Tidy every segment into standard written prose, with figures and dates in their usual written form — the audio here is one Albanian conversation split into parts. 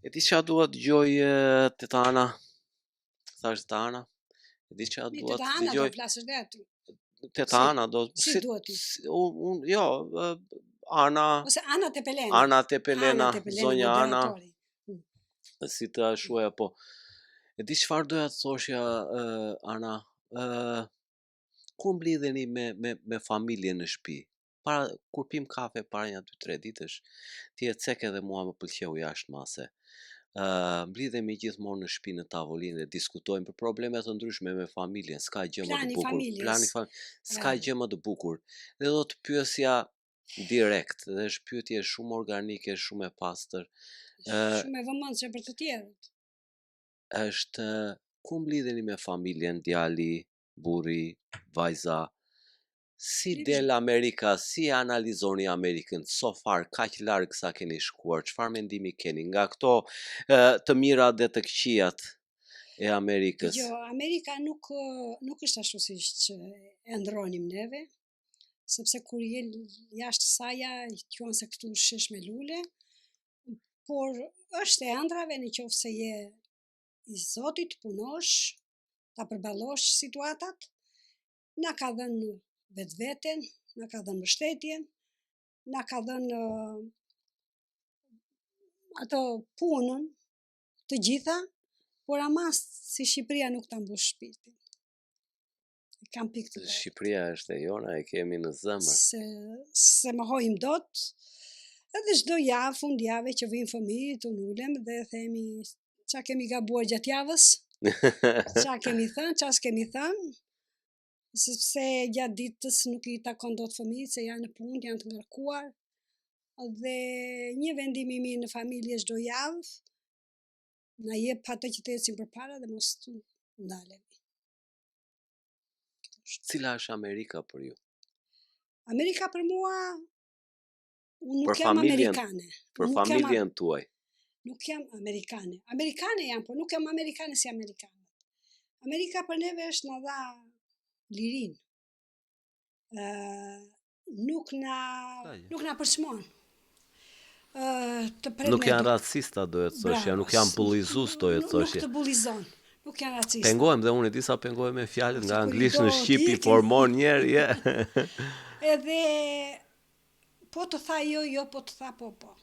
E di ça dua të dëgjoj teta Ana? Thash teta Ana. E di ça dua të dëgjoj? Teta Ana do flasësh dhe aty. Teta Ana do si, si duhet ti? Si, un, un jo, Ana Ose Ana Tepelena. Ana Tepelena, Ana zonja Ana. Mm. Si të shuaja po. E di çfarë doja të thoshja uh, Ana, ë uh, kur mblidheni me me me familjen në shtëpi, para kur pim kafe para nja 2-3 ditësh, ti e ceke dhe mua më pëlqeu jashtë mase. Ë uh, mblidhemi gjithmonë në shtëpi në tavolinë dhe diskutojmë për probleme të ndryshme me familjen, s'ka gjë më të bukur. Plani familjes, s'ka gjë më të bukur. Dhe do të pyesja direkt dhe është pyetje shumë organike, shumë e pastër. Ë uh, shumë e vëmendshme për të tjerët. Është kur mblidheni me familjen, djali, burri, vajza, Si del Amerika, si e analizoni Amerikën so far, kaq larg sa keni shkuar, çfarë mendimi keni nga këto të mirat dhe të këqijat e Amerikës? Jo, Amerika nuk nuk është ashtu siç e ëndërronim neve, sepse kur je jashtë saja, quan se këtu shesh me lule, por është e ëndrrave në qoftë se je i zoti të punosh, ta përballosh situatat, na ka dhënë vetveten, na ka dhënë mbështetjen, na ka dhënë ato punën, të gjitha, por ama si Shqipëria nuk ta mbush shpirtin. E kam pikë të Shqipëria është e jona, e kemi në zemër. S'e, s'e mohojmë dot, edhe çdo javë, fundjave që vijnë fëmijët, unë ulem dhe themi Ça kemi gabuar gjatë javës? Ça kemi thënë, ça s'kemi thënë? Sepse gjatë ditës nuk i takon dot fëmijët, se janë në punë, janë të ngarkuar. Dhe një vendim i mirë në familje çdo javë, na jep atë që të ecim përpara dhe mos të ndalemi. Cila është Amerika për ju? Amerika për mua Unë nuk jam amerikane. Për nuk familjen jam, tuaj. Nuk jam amerikane. Amerikane jam, por nuk jam amerikane si amerikanët. Amerika për neve është na dha lirinë. Ë nuk na nuk na përçmon. Ë të pret Nuk janë racista doja të thoshja, nuk janë bullizues doja të thoshja. Nuk të bullizon. Nuk janë racista. Pengohem dhe unë disa pengohem me fjalët nga anglisht në shqip i formon njëherë, je. Edhe Po të tha jo, jo, po të tha po, po.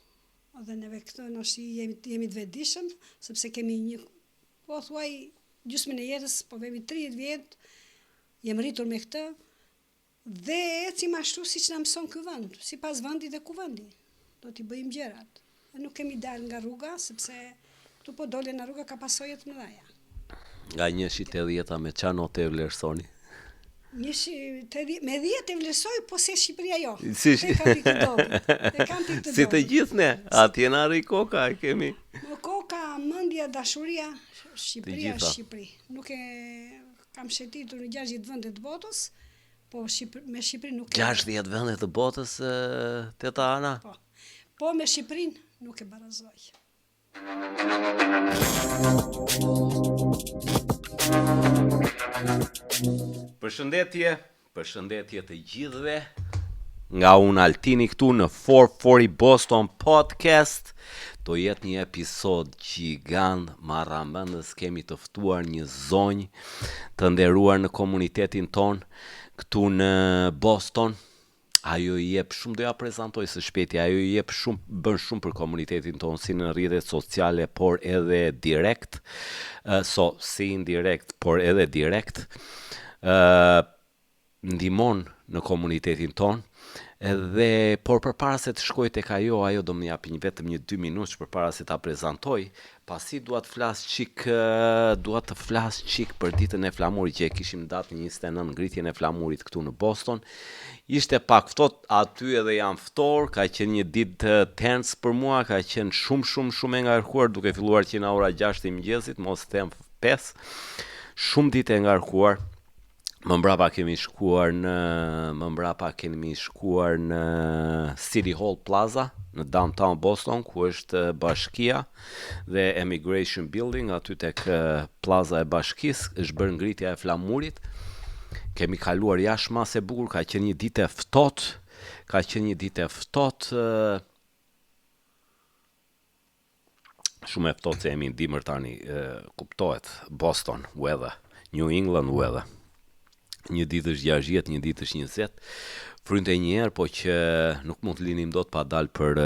Dhe neve këtë ndoshta jemi, jemi të vetëdijshëm, sepse kemi një, po thuaj, gjysmën e jetës, po vemi 30 vjet, jemi rritur me këtë, dhe ecim ashtu siç na mëson ky vend, sipas vendit dhe kuvendi. Do t'i bëjmë gjërat. Dhe nuk kemi dalë nga rruga, sepse këtu po dole nga rruga ka pasoja të mëdha. Nga njëshi te dhjeta me ça note e vlerësoni? Njëshi te dhjeta, me dhjetë e vlerësoj, po se Shqipëria jo. Si, e kam pikë të dobët. E kam pikë të Si të gjithë ne, atje na rri koka, e kemi. Më koka, mendja, dashuria, Shqipëria është Shqipëri. Nuk e kam shëtitur në 60 vende të botës, po Shqipër, me Shqipërinë nuk e... 60 vende të botës, teta Ana? Po. Po me Shqipërinë nuk e barazoj. Përshëndetje, përshëndetje të gjithëve. Nga unë Altini këtu në 440 Boston Podcast. Do jetë një episod gjigant, marramendës, kemi të ftuar një zonjë të nderuar në komunitetin tonë këtu në Boston. Ajo i jep shumë do ja prezantoj së shpejti, ajo i jep shumë, bën shumë për komunitetin tonë si në rrjetet sociale, por edhe direkt, uh, so si indirekt, por edhe direkt. ë uh, ndihmon në komunitetin tonë. Edhe por përpara se të shkoj tek ajo, ajo do më japi një vetëm një dy minutësh përpara se ta prezantoj, Pasi dua të flas çik dua të flas çik për ditën e flamurit që e kishim datën 29 ngritjen e flamurit këtu në Boston. Ishte pak ftohtë aty edhe jam ftohur, ka qenë një ditë tense për mua, ka qenë shumë shumë shumë e ngarkuar duke filluar që nga ora 6 e mëngjesit, mos them 5. Shumë ditë e ngarkuar. Më mbrapa kemi shkuar në më mbrapa kemi shkuar në City Hall Plaza në downtown Boston ku është bashkia dhe Immigration Building aty tek plaza e bashkisë është bërë ngritja e flamurit. Kemi kaluar jashtë mase bukur, ka qenë një ditë e ftohtë, ka qenë një ditë e ftohtë. Shumë e ftohtë se jemi në dimër tani, e, kuptohet, Boston weather, New England weather. Një ditë është 60, një ditë është 20. Frynte një erë, po që nuk mund të linim dot pa dal për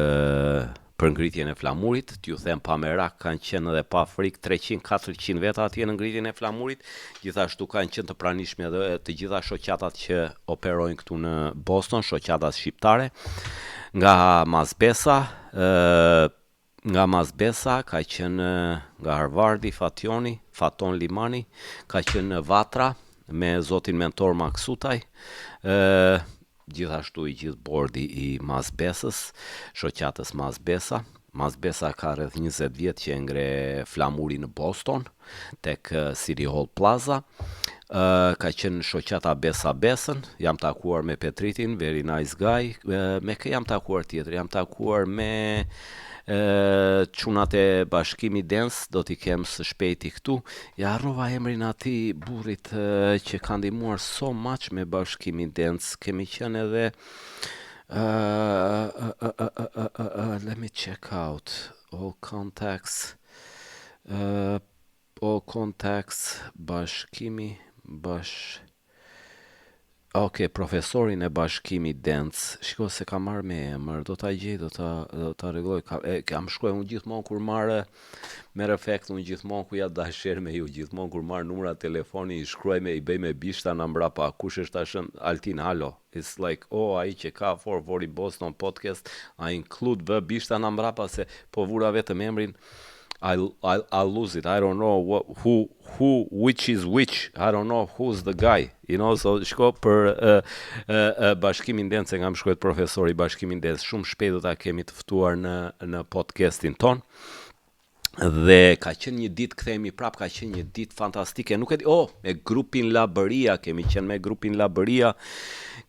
për ngritjen e flamurit, t'ju them pa merak kanë qenë edhe pa frikë 300-400 veta atje në ngritjen e flamurit, gjithashtu kanë qenë të pranishme edhe të gjitha shoqatat që operojnë këtu në Boston, shoqatat shqiptare, nga Masbesa, ë nga Masbesa ka qenë nga Harvardi Fationi, Faton Limani, ka qenë Vatra me zotin mentor Maksutaj, ë gjithashtu i gjithë bordi i Masbesës, shoqatës Masbesa. Masbesa ka rreth 20 vjet që e ngre flamuri në Boston, tek City Hall Plaza. Uh, ka qenë shoqata Besa Besën, jam takuar me Petritin, very nice guy. Uh, me kë jam takuar tjetër? Jam takuar me uh, çunat e Bashkimi Dance, do t'i kem së shpejti këtu. Ja harrova emrin atij burrit uh, që ka ndihmuar so much me Bashkimi Dance. Kemi qenë edhe uh, uh, uh, uh, uh, uh, uh, let me check out all contacts. Uh, all contacts Bashkimi Bash Ok, profesorin e Bashkimi Dance. Shiko se ka marrë me emër, do ta gjej, do ta do ta rregulloj. Ka, e, kam shkruaj unë gjithmonë kur marr merr efekt unë gjithmonë ku ja daj share me ju, gjithmonë kur marr numra telefoni i shkruaj me i bëj me bishta në mbrapa. Kush është tash Altin Halo? It's like, oh, ai që ka 440 Boston podcast, I include vë bishta në mbrapa se po vura vetëm emrin. I, I, I lose it. I don't know what, who, who, which is which. I don't know who's the guy. You know, so shko për uh, uh, uh, Bashkimin Dance, nga më shkruhet profesori Bashkimin Dance, shumë shpejt do ta kemi të ftuar në në podcastin ton. Dhe ka qenë një ditë, kthehemi prap, ka qenë një ditë fantastike. Nuk e di, oh, me grupin Labëria, kemi qenë me grupin Labëria,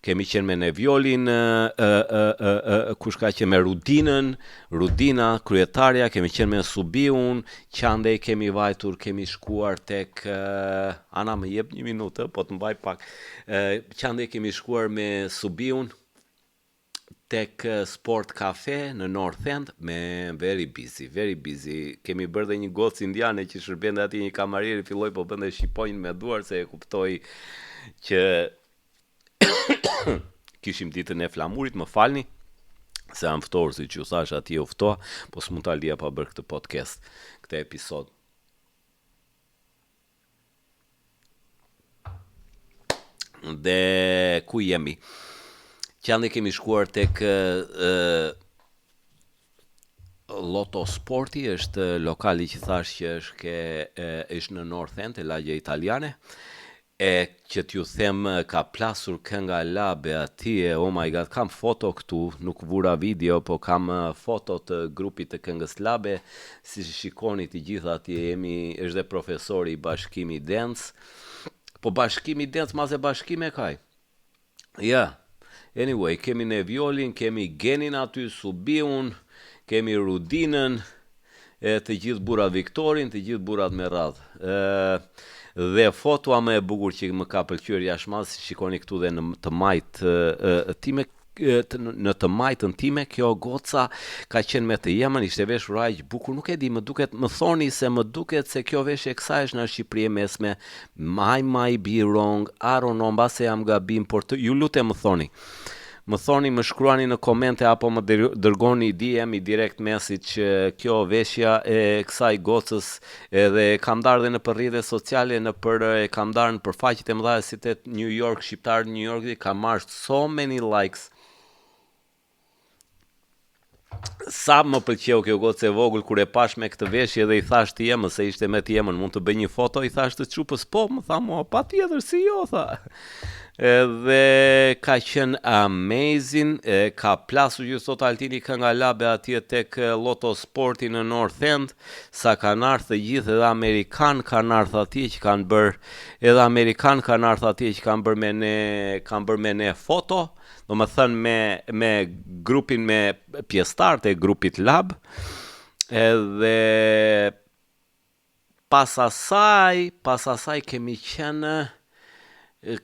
kemi qenë me Neviolin, ë ë ë ë kush ka qenë me Rudinën, Rudina, kryetarja, kemi qenë me Subiun, që andej kemi vajtur, kemi shkuar tek uh, Ana më jep një minutë, po të mbaj pak. Ë që andej kemi shkuar me Subiun tek Sport Cafe në North End me very busy, very busy. Kemi bërë dhe një gocë indiane që shërbente atje një kamarier filloi po bënte shqiponjë me duar se e kuptoi që kishim ditën e flamurit, më falni se jam ftohur siç ju thash atje u ftoha, po s'mund ta lija pa bërë këtë podcast, këtë episod. Dhe ku jemi? Që ande kemi shkuar tek ë Lotto Sporti është lokali që thash që është ke e, është në North End, e lagja italiane. E që t'ju them ka plasur kënga labe atje, oh my god, kam foto këtu, nuk vura video, po kam foto të grupit të këngës labe, si shikoni të gjithë atje jemi, është dhe profesori i Bashkimi Dance. Po Bashkimi Dance, mase Bashkim e kaj. Ja. Anyway, kemi Neviolin, kemi Genin aty, Subiun, kemi Rudinën, e të gjithë burrat Viktorin, të gjithë burrat me radhë. Ë dhe fotoa më e bukur që më ka pëlqyer jashtë mas, shikoni këtu dhe në të majtë time të, në të majtën time kjo goca ka qenë me të jemën, ishte veshur aq bukur, nuk e di, më duket, më thoni se më duket se kjo veshje e kësaj është në Shqipëri e mesme. I might be wrong, I don't know, mbase jam gabim, por të, ju lutem më thoni. Më thoni, më shkruani në komente apo më dërgoni DM i direct message që kjo veshja e kësaj gocës edhe e kam ndarë dhe në për rrjete sociale, në për e kam ndarë në për faqet e mëdha si te New York, shqiptar në New York, dhe ka marrë so many likes. Sa më pëlqeu kjo gocë e vogël kur e pash me këtë veshje dhe i thash të jemës se ishte me të jemën, mund të bëj një foto, i thash të çupës, po, më tha mua, patjetër, si jo, tha. Edhe ka qenë amazing, e ka plasur që thot Altini kënga labe atje tek Lotto Sporti në North End, sa kanë ardhur të gjithë edhe amerikan kanë ardhur atje që kanë bërë, edhe amerikan kanë ardhur atje që kanë bërë me ne, kanë bërë me ne foto, do më thënë me, me grupin me pjesëtarët e grupit Lab, edhe pas asaj, pas asaj kemi qenë e.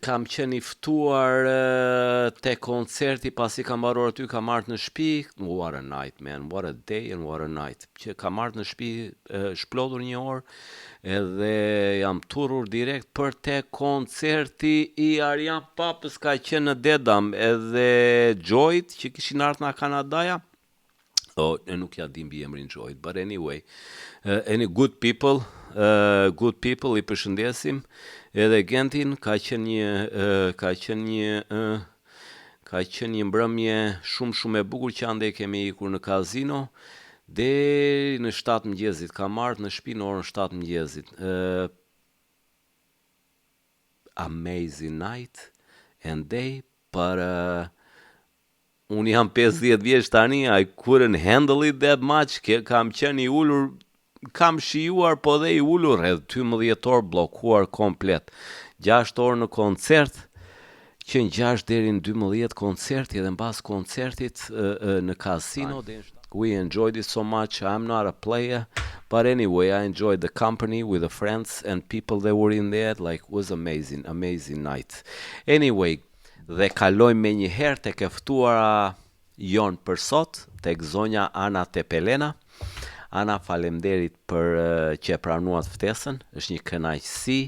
Kam qenë i ftuar te koncerti pasi kam mbaruar aty, kam ardhur në shtëpi, what a night man, what a day and what a night. Që kam ardhur në shtëpi shplodhur një orë edhe jam turrur direkt për te koncerti i Arjan Papës ka qenë në Dedham edhe Joyt që kishin ardhur nga Kanadaja. Oh, e nuk ja di mbiemrin Joyt, but anyway, uh, any good people, uh, good people i përshëndesim. Edhe Gentin ka qenë një uh, ka qenë një uh, ka qenë një mbrëmje shumë shumë e bukur që andej kemi ikur në kazino deri në 7 mëngjesit. Kam ardhur në shtëpi në orën 7 mëngjesit. Uh, amazing night and day, but uh, unë jam 50 vjeç tani, I couldn't handle it that much, ke, kam qenë i ulur, kam shijuar po dhe i ulur rreth 12 orë bllokuar komplet. 6 orë në koncert, që në 6 deri në 12 koncerti dhe mbas koncertit uh, uh, në kasino deri në We enjoyed it so much. I'm not a player, but anyway, I enjoyed the company with the friends and people that were in there. Like, was amazing, amazing night. Anyway, dhe kalojmë me njëherë tek e ftuara jon për sot, tek zonja Ana Tepelena. Ana, faleminderit për eh, që e pranuat ftesën, është një kënaqësi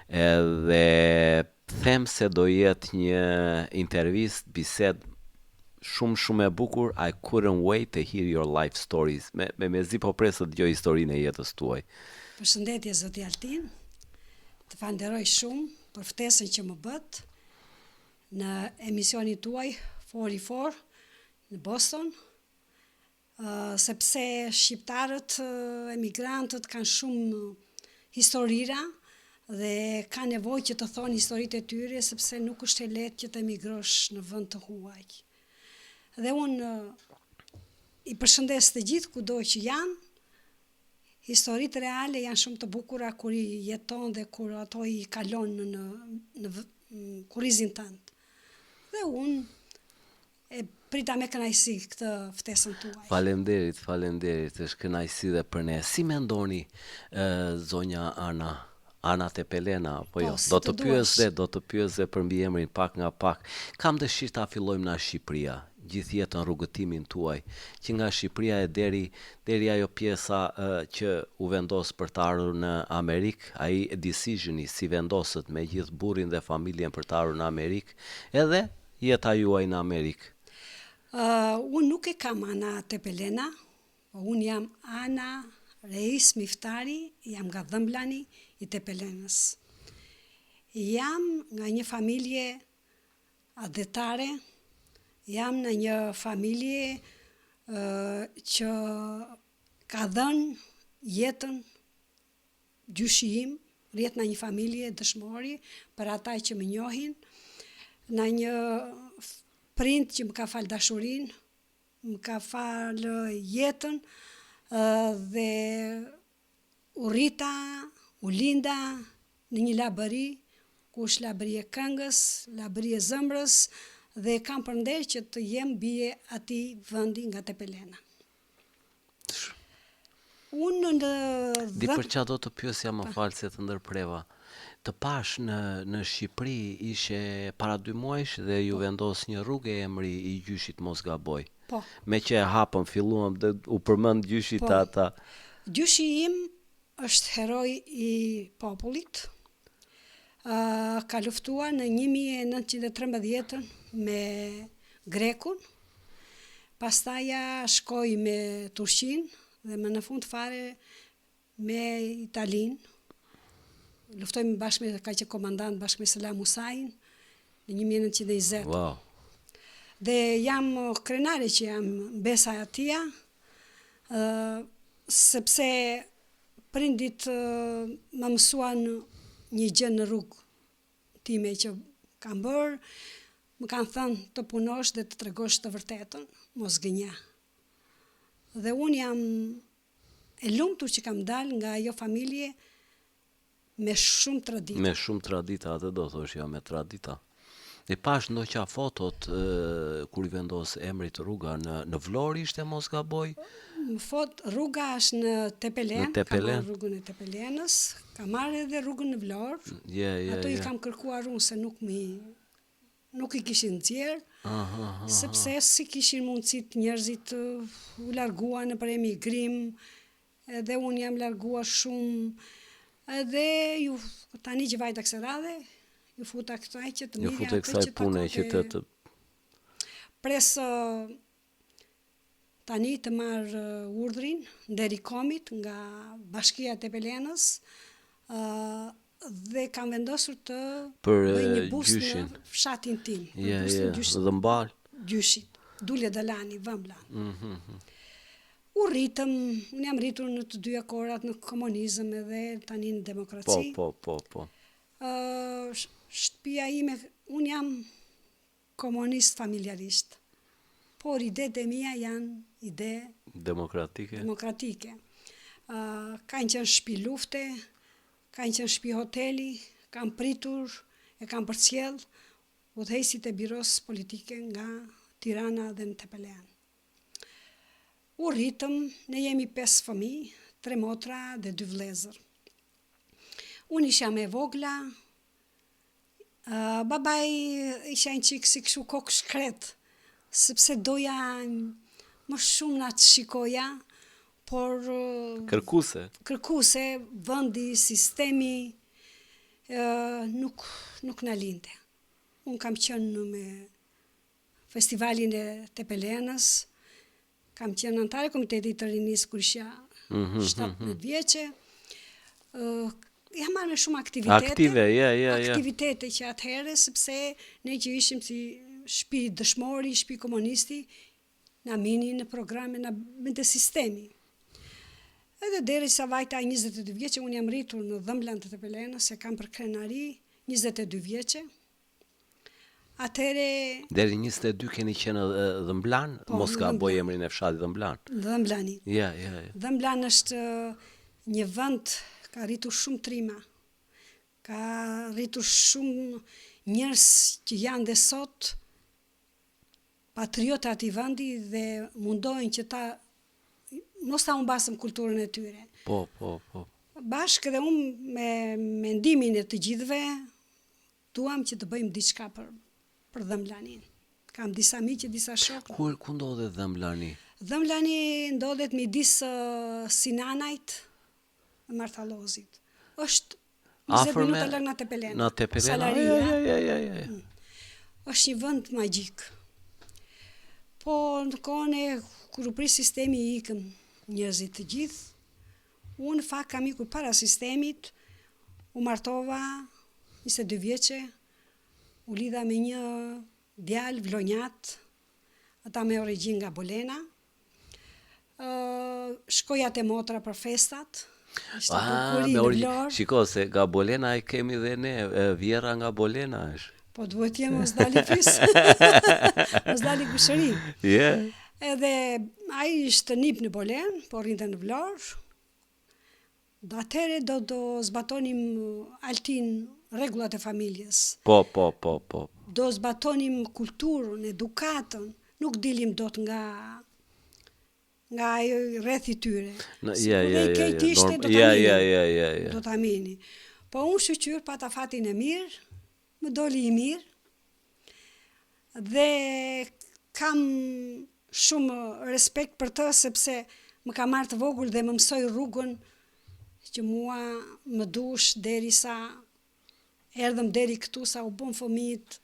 edhe them se do jetë një intervistë, bisedë shumë shumë e bukur. I couldn't wait to hear your life stories. Me me mezi po pres të dëgjoj historinë e jetës tuaj. Përshëndetje zoti Altin. Të falenderoj shumë për ftesën që më bët në emisionin tuaj 44 në Boston. Uh, sepse shqiptarët, uh, emigrantët kanë shumë historira dhe kanë nevojë që të thonë historitë e tyre sepse nuk është e lehtë që të emigrosh në vend të huaj. Dhe unë uh, i përshëndes të gjithë kudo që janë. Historitë reale janë shumë të bukura kur i jeton dhe kur ato i kalon në në, në, në kurrizin tënd. Dhe unë e prita me kënaqësi këtë ftesën tuaj. Faleminderit, faleminderit, është kënaqësi dhe për ne. Si mendoni, ë zonja Ana, Ana Tepelena, apo jo? Po, si Do të të pyes duash. dhe do të pyes dhe për mbiemrin pak nga pak. Kam dëshirë ta fillojmë nga Shqipëria, gjithë jetën rrugëtimin tuaj, që nga Shqipëria e deri deri ajo pjesa ë, që u vendos për të ardhur në Amerikë, ai decisioni si vendosët me gjithë burrin dhe familjen për të ardhur në Amerikë, edhe jeta juaj në Amerikë. Uh, unë nuk e kam Ana Tepelena, po unë jam Ana Reis Miftari, jam nga Dhëmblani i Tepelenës. Jam nga një familje atdhetare, jam në një familje uh, që ka dhënë jetën gjyshi im, rrjet në një familje dëshmori për ata që më njohin, në një prind që më ka falë dashurinë, më ka falë jetën ë, dhe u rrita, u linda në një labëri, ku është labëri e këngës, labëri e zëmrës dhe kam për nder që të jem bie atij vendi nga Tepelena. Unë në Di për qa do të pyesja më falë se të ndërpreva. Të pash në në Shqipëri ishe para dy muajsh dhe ju vendos një rrugë e emri i gjyshit mos gaboj. Po. Me që e hapëm, filluam dhe u përmend gjyshi Po. ta ta. Gjyshi im është heroj i popullit. Uh, ka luftuar në 1913 me Grekun. Pastaj shkoi me Turqin dhe më në fund fare me Italinë. Luftoi bashkë me ka qenë komandant bashkë me Selam Musain në 1920. Wow. Dhe jam krenare që jam mbesa e atia, ë sepse prindit ë, më mësuan një gjë në rrugë time që kam bërë, më kanë thënë të punosh dhe të tregosh të vërtetën, mos gënja. Dhe unë jam e lumtur që kam dalë nga ajo familje me shumë tradita. Me shumë tradita, atë do thosh, jo, me tradita. E pash ndoqa fotot e, kur i vendos emrit rruga në në Vlorë ishte mos gaboj. Më fot, rruga është në Tepelen, Në Tepelen. Kam marrë rrugën e Tepelenës, kam marrë edhe rrugën në Vlorë. Je, je, Ato i je. kam kërkuar unë se nuk mi nuk i kishin nxjerr, Aha, aha. sepse si kishin mundësit njerëzit u larguan nëpër emigrim, edhe unë jam larguar shumë, edhe ju tani që vajta kësaj radhe, ju futa kësaj që të Ju mirja fute atë kësaj që pune që të, takonte të Pres ë, tani të marr ë, urdhrin nderi komit nga Bashkia e Tepelenës, ë dhe kam vendosur të Për, bëj një ë, bust gjyshin. në fshatin tim, për Je, bustin je, gjysh- dhëmbal. gjyshit, Dule Dalani, Vëmbla. Mhm. U rritëm, unë jam rritur në të dyja korat, në komunizëm edhe tani në Po, demokraci. po, po, po. Ë, sh- shtëpia ime, unë jam komunist familjarisht, por idetë e mia janë ide Demokratike. demokratike. Ë, kanë qenë shtëpi lufte, kanë qenë shtëpi hoteli, kam pritur, e kam përcjell udhëheqësit e biros politike nga Tirana dhe në Tepelen. U rritëm, ne jemi 5 fëmijë, 3 motra dhe 2 vëllezër. Unë isha me vogla, uh, babai isha një çik si kështu kokë shkret, sepse doja më shumë na të shikoja, por ë, Kërkuse. kërkuse, vendi, sistemi, ë, nuk, nuk na linte. Unë kam qenë me festivalin e Tepelenës, kam qenë anëtare e komitetit të rinisë kur isha Mhm, 17 vjeçe. Ë, jam marrë me shumë aktivitete. Aktive, je, je, je. Aktivitete që atëherë, sepse ne që ishim si shtëpi dëshmori, shtëpi komunisti, na mini në programe, na binte sistemi. Edhe deri sa vajta 22 vjeçe, unë jam rritur në Dhëmblan të Tepelenës, e kam për krenari 22 vjeçe. Atëherë Deri 22 keni qenë ë, Dhëmblan, Po, mos në ka boj Dhëmblan. emrin e fshatit Dhëmblan. në Dhëmblani. Ja, ja, ja. Dhëmblan është ë, një vend ka rritur shumë trima, ka rritur shumë njerëz që janë dhe sot patriotë atij vendi dhe mundohen që ta mos ta humbasëm kulturën e tyre. Po, po, po. Bashkë dhe unë me mendimin e të gjithëve duam që të bëjmë diçka për për Dhëmblanin. Kam disa miq e disa shokë. Ku ku ndodhet Dhëmblani? Dhëmblani ndodhet midis ë, Sinanajt dhe Martallozit. Është 20 Afër me minuta larg nga Tepelena. Nga Tepelena. Salaria. Ja, ja, ja, ja, ja. Është një vend magjik. Po në kohën e kur u pri sistemi i ikëm njerëzit të gjithë. Unë në fakt kam ikur para sistemit, u martova 22 vjeçe, u lidha me një djalë vlonjat, ata me origjinë nga Bolena. Ë shkoja te motra për festat. Ishte Ah, bukuri me në origjinë. Vlorë. Shiko se nga Bolena e kemi dhe ne, e, vjera nga Bolena është. Po duhet jem mos dali fis. mos dali kushëri. Je. Edhe ai ishte nip në Bolen, po rrinte në Vlorë. Do atëherë do do zbatonim uh, altin rregullat e familjes. Po, po, po, po. Do zbatonim kulturën, edukatën, nuk dilim dot nga nga ajo rrethi i tyre. Në, Sikur ja, dhe ja, i ja, keq ja, ishte, norm- do ta ja, minin. ja, ja, ja, ja. Do ta mini. Po unë shyqyr pata fatin e mirë, më doli i mirë. Dhe kam shumë respekt për të sepse më ka marrë të vogël dhe më mësoi rrugën që mua më dush derisa erdhëm deri këtu sa u bën fëmijët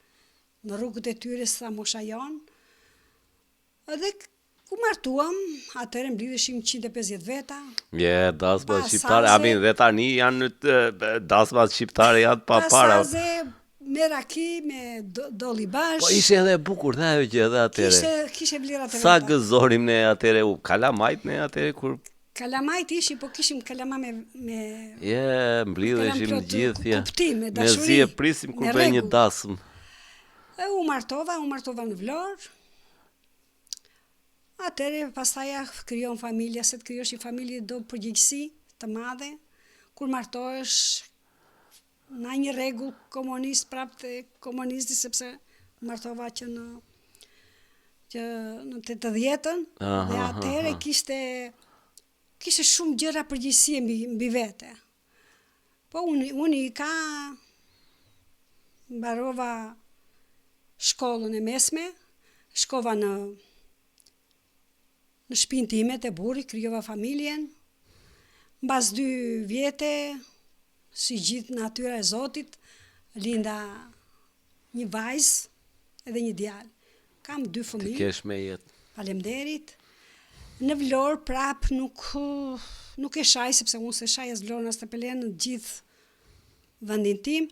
në rrugët e tyre sa mosha jonë. Edhe ku martuam, atëherë mblidheshim 150 veta. Je, dasma Pa shqiptare, saze. amin, dhe tani janë të- dasmat shqiptare janë pa para. saze, me raki, me do, dolli bash. Po ishte edhe e bukur dhe ajo gjë edhe atëre. Kishte, kishte vlerat e Sa veta. gëzonim ne atëre, u kalamajt ne atëre kur Kalamajt ishin, po kishim kalama me me je mblidheshim Kalam plot gjithë, ja. kuptim, me Me dashuri, zi e prisim kur me bëj një rregull. dasmë. E u martova, u martova në Vlorë. Atëherë pastaja krijon familja, se të krijosh një familje do përgjegjësi të madhe. Kur martohesh na një rregull komunist prapë te komunisti sepse u martova që në. Që në 80-ën dhe atëherë kishte kishte shumë gjëra përgjegjësie mbi mbi vete. Po unë unë ika mbarova shkollën e mesme, shkova në në shpinë time te burri, krijova familjen. Mbas dy vjete, si gjithë natyra e Zotit, linda një vajzë edhe një djalë. Kam dy fëmijë. Të kesh me jetë. Faleminderit. Në Vlorë prap nuk nuk e shaj sepse unë s'e shaj as Vlorën as Tepelenën në gjithë vendin tim,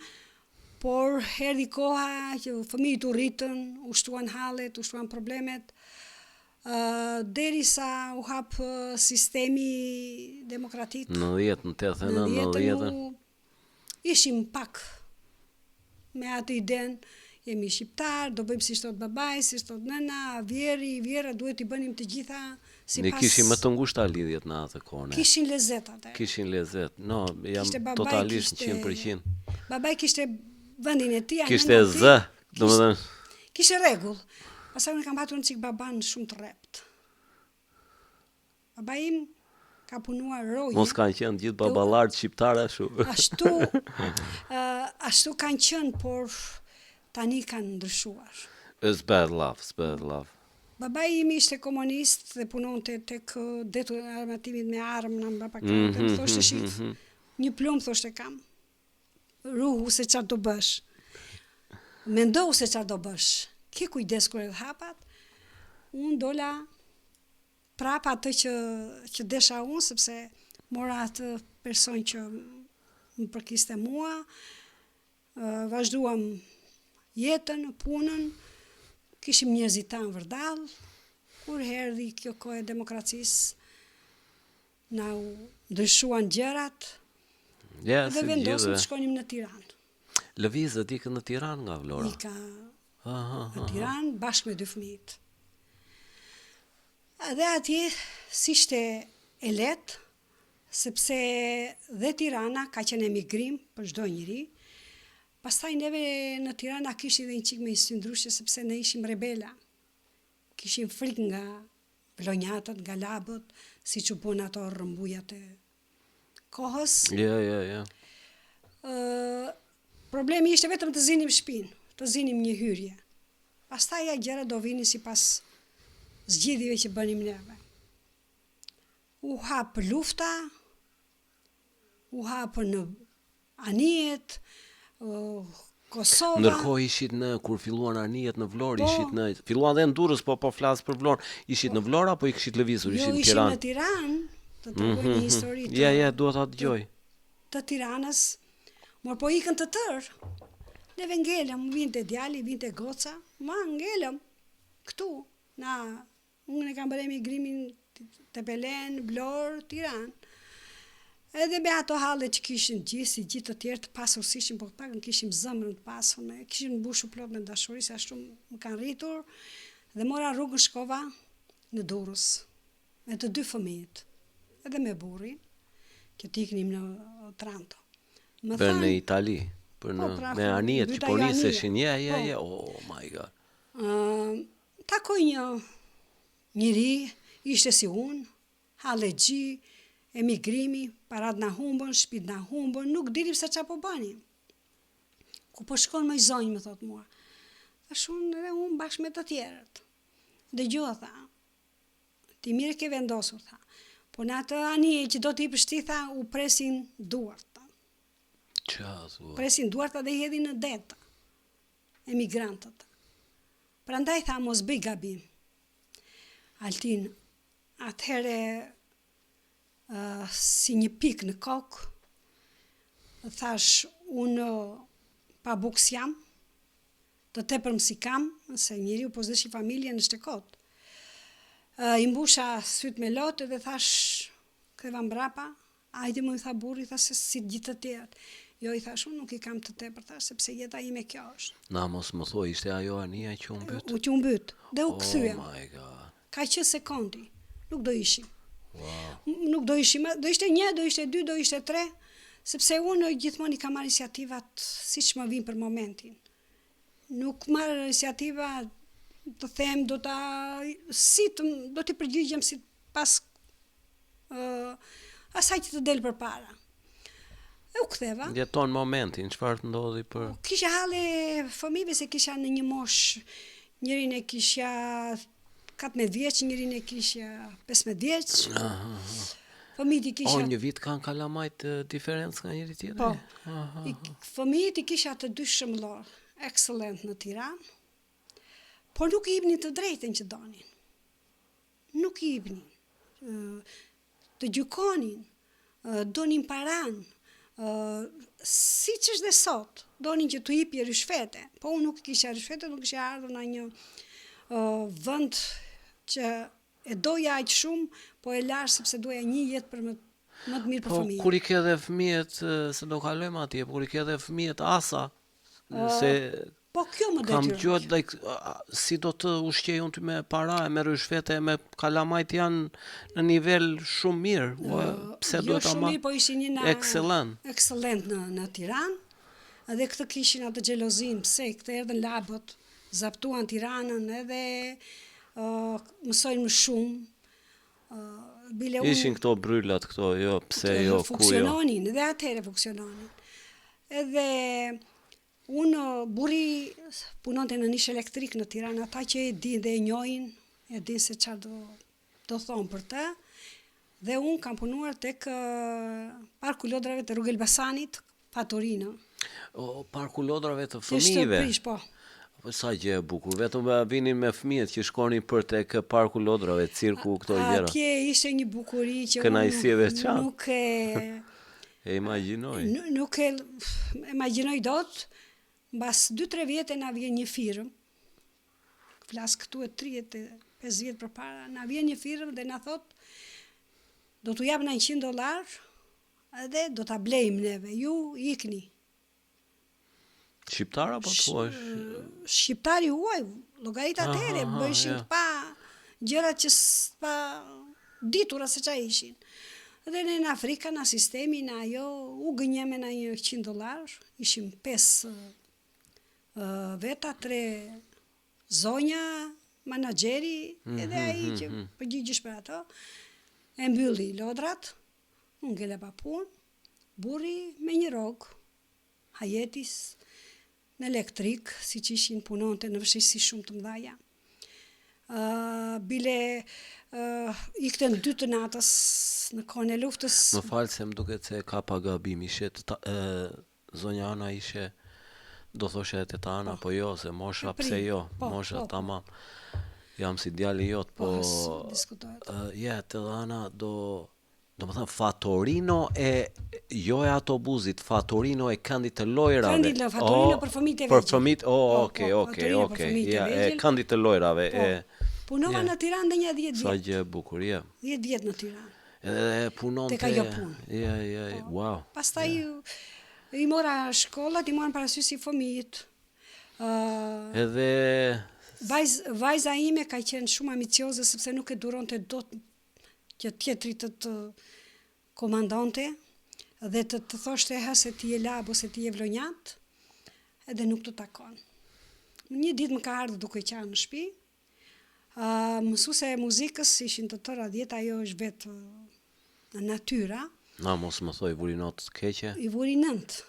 por erdhi koha që fëmijët u rritën, u shtuan hallet, u shtuan problemet, uh, derisa u hap sistemi demokratik. Në 10, në 89, në 10. Ishim pak me atë idenë, jemi shqiptar, do bëjmë siç thotë babai, siç thotë nëna, vjehrri, vjehrra, duhet t'i bënim të gjitha sipas... Ne kishim më të ngushta lidhjet në atë kohë. Ne. Kishin lezet atë. Kishin lezet. No, jam kishte babai, totalisht kishte, 100%. Babai kishte vendin e tij, kishte zë, domethënë. Kishte rregull. Pastaj unë kam patur një çik baban shumë të rreptë. Babai im ka punuar roje. Mos kanë qenë gjithë baballarët shqiptarë ashtu. Ashtu, uh, ashtu kanë qenë, por tani kanë ndryshuar. It's bad love, it's bad love. Babai im ishte komunist dhe punonte tek detu e armatimit me armë në mbrapa mm -hmm, dhe më thoshte mm -hmm. një plumb thoshte kam. Ruhu se çfarë do bësh. Mendohu se çfarë do bësh. Ki kujdes kur hedh hapat. Unë dola prapë atë që që desha unë sepse mora atë person që më përkiste mua, vazhduam jetën, punën, kishim njerëzit tanë vërdallë, kur erdhi kjo kohë e demokracisë, na u ndryshuan gjërat, ja, dhe vendosëm të shkonim në Tiranë. Lëvizët, ikët në Tiranë nga Vlora? Ika në Tiranë, bashkë me dy fëmijët. Dhe atje s'ishte e lehtë, sepse dhe Tirana ka qenë emigrim për çdo njeri. Pastaj neve në Tiranë na kishin dhe një çikë me një sy ndryshe, sepse ne ishim rebela. Kishim frikë nga vlonjatët, nga labët, siç u bënë ato rrëmbujat e kohës. Ja, ja, ja. Ë problemi ishte vetëm të zinim shpinë, të zinim një hyrje. Pastaj ja gjërat do vinin sipas zgjidhjeve që bënim neve. U hap lufta, u hapën anijet, Kosova. Ndërkohë ishit në kur filluan anijet në Vlorë, po, ishit në filluan dhe në Durrës, po po flas për Vlorë. Ishit po, në Vlorë apo i kishit lëvizur, jo, ishit në Tiranë? Jo, ishim në Tiranë, të tregoj mm -hmm. një mhm. histori të. Ja, ja, dua ta dëgjoj. Të, të Tiranës. Mor po ikën të tërë. Neve ngelëm, vinte djali, vinte goca, ma ngelëm këtu na Unë e kam bërë emigrimin Tepelenë, Vlorë, Tiranë. Edhe me ato halle që kishin gjithë, si gjithë të tjerë të pasur s'ishim, por të paktën kishim zemrën të pasur, ne kishim mbushur plot me dashuri, se ashtu më kanë rritur, dhe mora rrugën shkova në Durrës, me të dy fëmijët, edhe me burrin, që të iknim në Otranto. Më për në Itali, për po, në, pra, me anijet që po niseshin, ja, ja, po. ja, oh my god. Uh, Takoj një njeri, ishte si unë, hallexhi, emigrimi, parat na humbën, shpitë na humbën, nuk dinim se ça po bënim. Ku po shkon moj zonjë, më thotë mua. Thashë unë edhe unë bashkë me të tjerët. Dëgjo, tha, ti mirë ke vendosur, tha. Po në atë anije që do të hipësh ti, tha, u presin duart. Tha. Ça thua? Presin duart dhe i hedhin në det. Tha. Emigrantët. Prandaj tha mos bëj gabim. Altin, atëherë si një pikë në kokë, thashë unë pa bukë s'jam, të tepërm s'i kam, se njeriu po s'deshi familjen është e kotë. I mbusha sytë me lot dhe thashë, ktheva mbrapa, Hajde më tha burri, tha se si gjithë të tjerët. Jo i thashë unë nuk i kam të tepërta, sepse jeta ime kjo është. Na mos më thuaj, ishte ajo anija që u mbyt? U që u mbyt dhe u kthyem. Oh my god. Ka qenë sekondi. Nuk do ishim. Wow. Nuk do ishim, do ishte një, do ishte dy, do ishte tre, sepse unë gjithmonë i kam marrë iniciativat siç më vijnë për momentin. Nuk marr iniciativa. të them, do ta si të do t'i përgjigjem si pas uh, asaj që të del përpara. E u ktheva. Jeton momentin, çfarë të ndodhi për po, Kisha halle fëmijëve se kisha në një moshë, njërin e kisha 14 vjeç, njërin e kisha 15 vjeç. Fëmijët i kisha O, një vit kanë kalamajt diferencë nga njëri tjetri? Po. I, fëmijët i kisha të dy shembullor, excellent në Tiranë. Por nuk i jepnin të drejtën që donin. Nuk i jepnin. Të gjykonin, donin paran, siç është dhe sot, donin që t'u jepje ryshfete, po unë nuk kisha ryshfete, nuk kisha ardhur në një vend që e doja aq shumë, po e lashë sepse doja një jetë për më më të mirë për po, fëmijët. Po kur i ke dhe fëmijët, se do kalojmë atje, po kur i ke dhe fëmijët asa, se Po kjo më Kam detyroi. dëgjuar like si do të ushqej unë ty me para e me ryshfete e me kalamajt janë në nivel shumë mirë. Ua, pse jo duhet ta shumë marr? mirë, po ishin një na Excellent. Excellent në në Tiranë. Edhe këtë kishin atë xhelozin, pse këtë erdhën labët, zaptuan Tiranën edhe uh, mësojnë më shumë. Uh, bile unë Ishin këto brylat këto, jo, pse jo, ku jo. Funksiononin, edhe atëherë funksiononin. Edhe unë, burri punonte në Nish Elektrik në Tiranë, ata që e din dhe e njohin, e din se çfarë do do thonë për të. Dhe unë kam punuar tek Parku Lodrave të Rrugë Elbasanit, Fatorino. O, parku lodrave të Që është fëmijëve. prish, po. Po sa gjë e bukur, vetëm vinin me fëmijët që shkonin për tek parku lodrave, cirku, këto gjëra. Atje ishte një bukuri që Kënaqësi e unë veçantë. nuk e E imagjinoj. nuk e imagjinoj dot. Mbas 2-3 vjetë na vjen një firmë. Flas këtu e 35 vjet përpara, na vjen një firmë dhe na thot do t'u jap na 100 dollar edhe do ta blejmë neve, ju ikni. Shqiptar apo thua? Shqiptari huaj, llogarit atëherë, bëheshin ja. pa gjërat që pa ditura se ça ishin. Dhe ne në Afrika, në sistemi, në ajo, u gënjeme në një 100 dollar, ishim 5 uh, veta, 3 zonja, manaxheri, mm -hmm, edhe ai që mm -hmm. përgjigjesh për ato, e mbylli lodrat, unë ngela pa punë, burri me një rrogë, hajetis, në elektrik, si që ishin punonte në vështirësi shumë të mëdhaja. Uh, bile uh, ikte në dy të natës në kohën e luftës. Më falë se më duket se ka pa gabim, ishe të ta, e, zonja Ana ishe, do thoshe e teta Ana, po, po jo, se mosha pse jo, po, mosha po, po. tamam. Jam si djali jot, po... Po, diskutohet. Uh, ja, teta Ana do... Do më thënë, fatorino e, jo e autobuzit, fatorino e këndit të lojrave. Këndit lë, fatorino për fëmijët e Për vegjël. fëmijët, oh, Po, okej, po, okej, fatorino për okej. fëmijët e Ja, e vegjël. këndit të lojrave, Po. e Punova ja. në Tiranë dhe një 10 Sa vjet. gjë e bukur, ja. 10 vjet në Tiranë. Edhe punon Tek ajo punë. Ja, ja, ja, wow. Pastaj i mora shkollat, i morën parasysh si fëmijët. Ë Edhe vajz, vajza ime ka qenë shumë ambicioze sepse nuk e duronte dot që tjetri të të komandonte dhe të të thoshte ha se ti je lab ose ti je vlonjat, edhe nuk të takon. Një ditë më ka ardhur duke qarë në shtëpi. Uh, mësuese e muzikës ishin të tëra 10, ajo është vetë në natyra, na mos më thoj vuri notë të keqe. i vuri 9.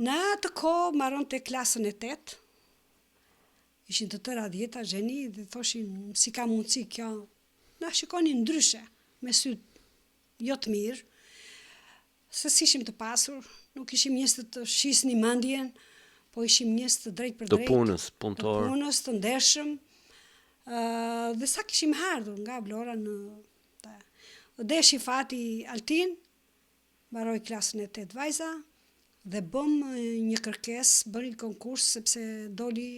Në atë kohë mbaronte klasën e 8. Ishin të tëra 10 zheni dhe thoshin si ka mundësi kjo. Na shikonin ndryshe, me sy jo të mirë, se si ishim të pasur, nuk ishim njerëz të të shisni mendjen, po ishim njerëz të drejtë për Të drejtë. punës, punëtor. Të punës, të ndershëm. Ë dhe sa kishim ardhur nga Vlora në ta. Deshi fati Altin, mbaroi klasën e 8 vajza dhe bëm një kërkesë, bëri konkurs sepse doli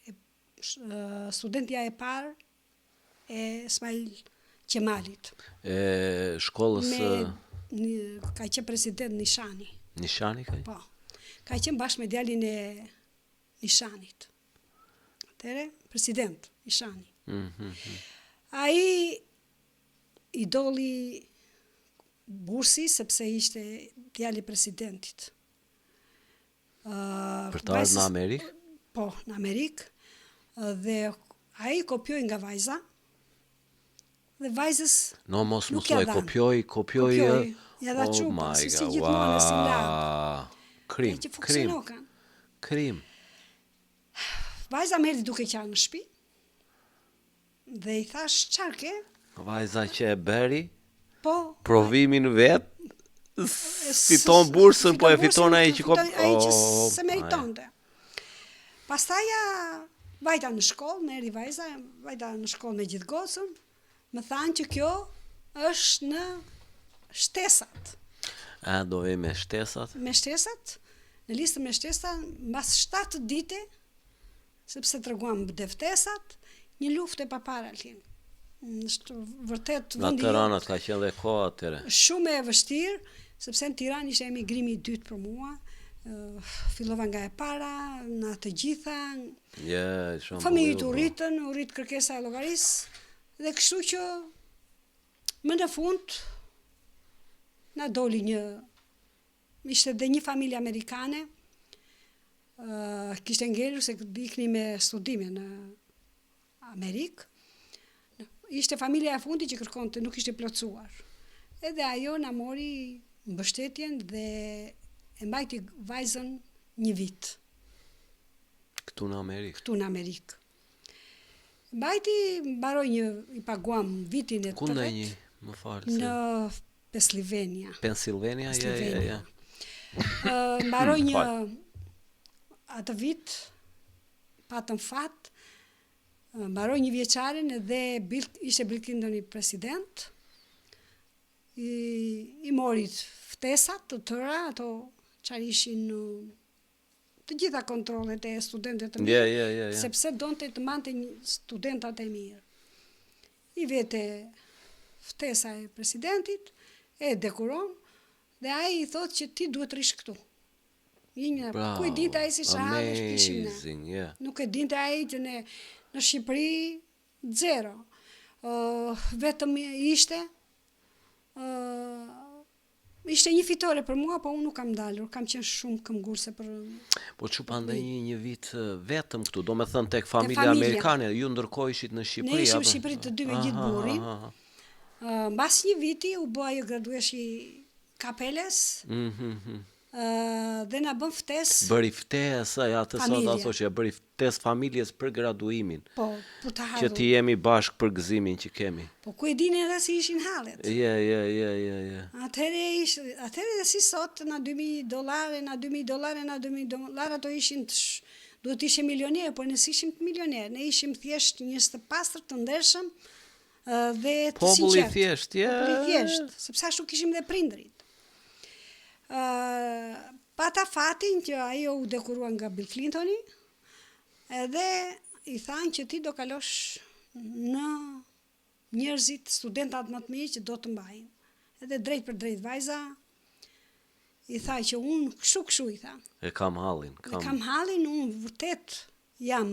e, sh, ë, studentja e parë e Ismail Qemalit. E shkollës Me një, ka qenë president Nishani. Nishani ka? Po. Ka qenë bashkë me djalin e Nishanit. Atëre, president Nishani. Mm -hmm. Ai i dolli bursi sepse ishte djali i presidentit. Uh, Për të ardhur në Amerikë? Po, në Amerikë. Dhe ai kopjoi nga vajza. Dhe vajzës No, mos më thuaj, kopjoi, kopjoi, kopjoi, ja dha oh çupa, si si gjithmonë si la. Krim, krim. Krim. Vajza më erdhi duke qarë në shtëpi. Dhe i thash, çfarë ke? Vajza që e bëri? Po. Provimin vet? Fiton bursën, po e fiton ai që kopjoi. Ai që oh, s'e meritonte. Pastaj ja vajta në shkollë, më erdhi vajza, vajta në shkollë me gjithë gocën, më thanë që kjo është në shtesat. A, do vej me shtesat? Me shtesat, në listën me shtesa, mbas 7 dite, sepse treguam dëftesat, një luftë e paparë, Altin. Është vërtet vendi. Nga të ranat ka qenë dhe koha atëherë. Shumë e vështirë, sepse në Tiranë ishte emigrimi i dytë për mua. Fillova nga e para, në të gjitha. Je, shumë. Fëmijët u rritën, u rrit kërkesa e llogarisë dhe kështu që më në fund na doli një Ishte dhe një familje amerikane, uh, kishte ngelur se ikni me studime në Amerikë. Ishte familja e fundit që kërkonte, nuk ishte plotësuar. Edhe ajo na mori mbështetjen dhe e mbajti vajzën një vit. Këtu në Amerikë. Këtu në Amerikë. Mbajti, mbaroi një, i paguam vitin e të Ku një, më fal? Në Pennsylvania. Pennsylvania, ja, ja, ja. Mbaroi një atë vit, patëm fat, mbaroi një vjeçarin dhe Bill, ishte Bill Clintoni president, i, i mori ftesat të tëra, ato çfarë ishin të gjitha kontrollet e studentëve të mirë, yeah, yeah, yeah, yeah. sepse donte të mbante studentat e mirë. I vete ftesa e presidentit, e dekoron, dhe ai i thotë që ti duhet të rrish këtu. Një një, ku e dinte ai se çfarë hallesh kishim ne. Yeah. Nuk e dinte ai që ne në Shqipëri zero. Uh, vetëm ishte uh, Ishte një fitore për mua, po unë nuk kam ndalur, kam qenë shumë këmbgulëse për Po çupa ndenji një vit vetëm këtu, do me thënë tek familja, familja amerikane, ju ndërkohë ishit në Shqipëri Ne ishim në Shqipëri të dy me gjithë burrin. Uh, mbas një viti u bë ajo graduesh i kapeles. Mm -hmm. Uh, dhe na bën ftesë. Bëri ftesë, ja atë sot ta thosh, ja bëri ftesë familjes për graduimin. Po, për të ardhur. Që të jemi bashkë për gëzimin që kemi. Po ku e dinin edhe si ishin hallet. Je, je, je, je, je. Atëherë ishte, atëherë edhe si sot na 2000 dollarë, na 2000 dollarë, na 2000 dollarë ato ishin të sh... duhet të ishe milioner, por ne s'ishim të milioner, ne ishim thjesht njerëz të pastër, të ndershëm dhe të Populli i thjeshtë, je. Populli i thjeshtë, sepse ashtu kishim dhe prindërit. Uh, pata fatin që ajo u dekorua nga Bill Clintoni, edhe i thanë që ti do kalosh në njerëzit, studentat më të mirë që do të mbajnë. Edhe drejt për drejt vajza, i tha që unë kështu kështu i tha. E kam hallin. Kam... E kam hallin, unë vërtet jam,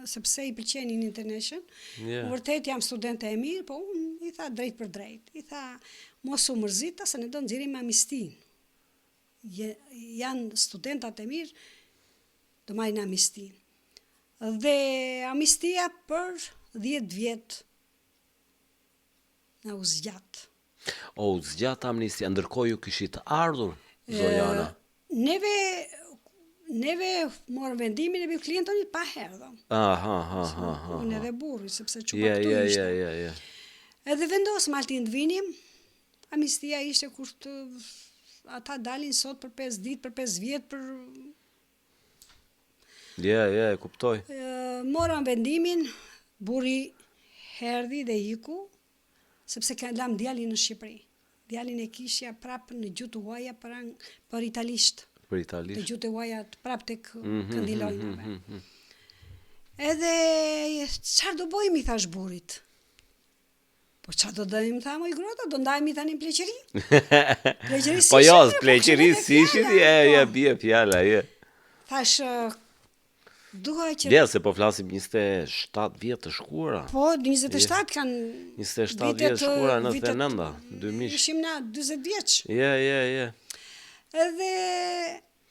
sepse i pëlqenin International, yeah. unë vërtet jam studente e mirë, po unë i tha drejt për drejt. I tha, mos u mërzit, se ne do nxjerrim amnistinë. Je, janë studentat e mirë, do marrin amnistinë. Dhe amnistia për 10 vjet na u zgjat. O, u zgjat amnistia, ndërkohë ju kishit ardhur, Zojana. Neve neve morëm vendimin e Bill Clintonit pa erdhëm. Aha, aha, aha. aha. Unë edhe burri, sepse çupa yeah, këtu yeah, ishte. Yeah, yeah, yeah. Edhe vendosëm Altin të vinim, amnistia ishte kur të ata dalin sot për 5 ditë, për 5 vjet, për Ja, ja, e kuptoj. Morëm vendimin, burri erdhi dhe iku, sepse ka lam djalin në Shqipëri. Djalin e kishja prap në gjuhë të huaja për, për italisht. Për italisht. Të gjuhë të huaja prap tek mm -hmm, këndi i lojnave. Mm -hmm. Edhe çfarë do bëjmë i thash burrit? Po çfarë do bëjmë tha moj grota, do ndajemi tani në pleqëri? Pleqëri si Po jo, po pleqëri si ishin, e ja po. bie fjala, je. Thash dua që Ja, se po flasim 27 vjet të shkuara. Po, 27 kanë 27 vjet të shkuara, 99-a, 2000. Ishim na 40 vjeç. Je, je, je. Edhe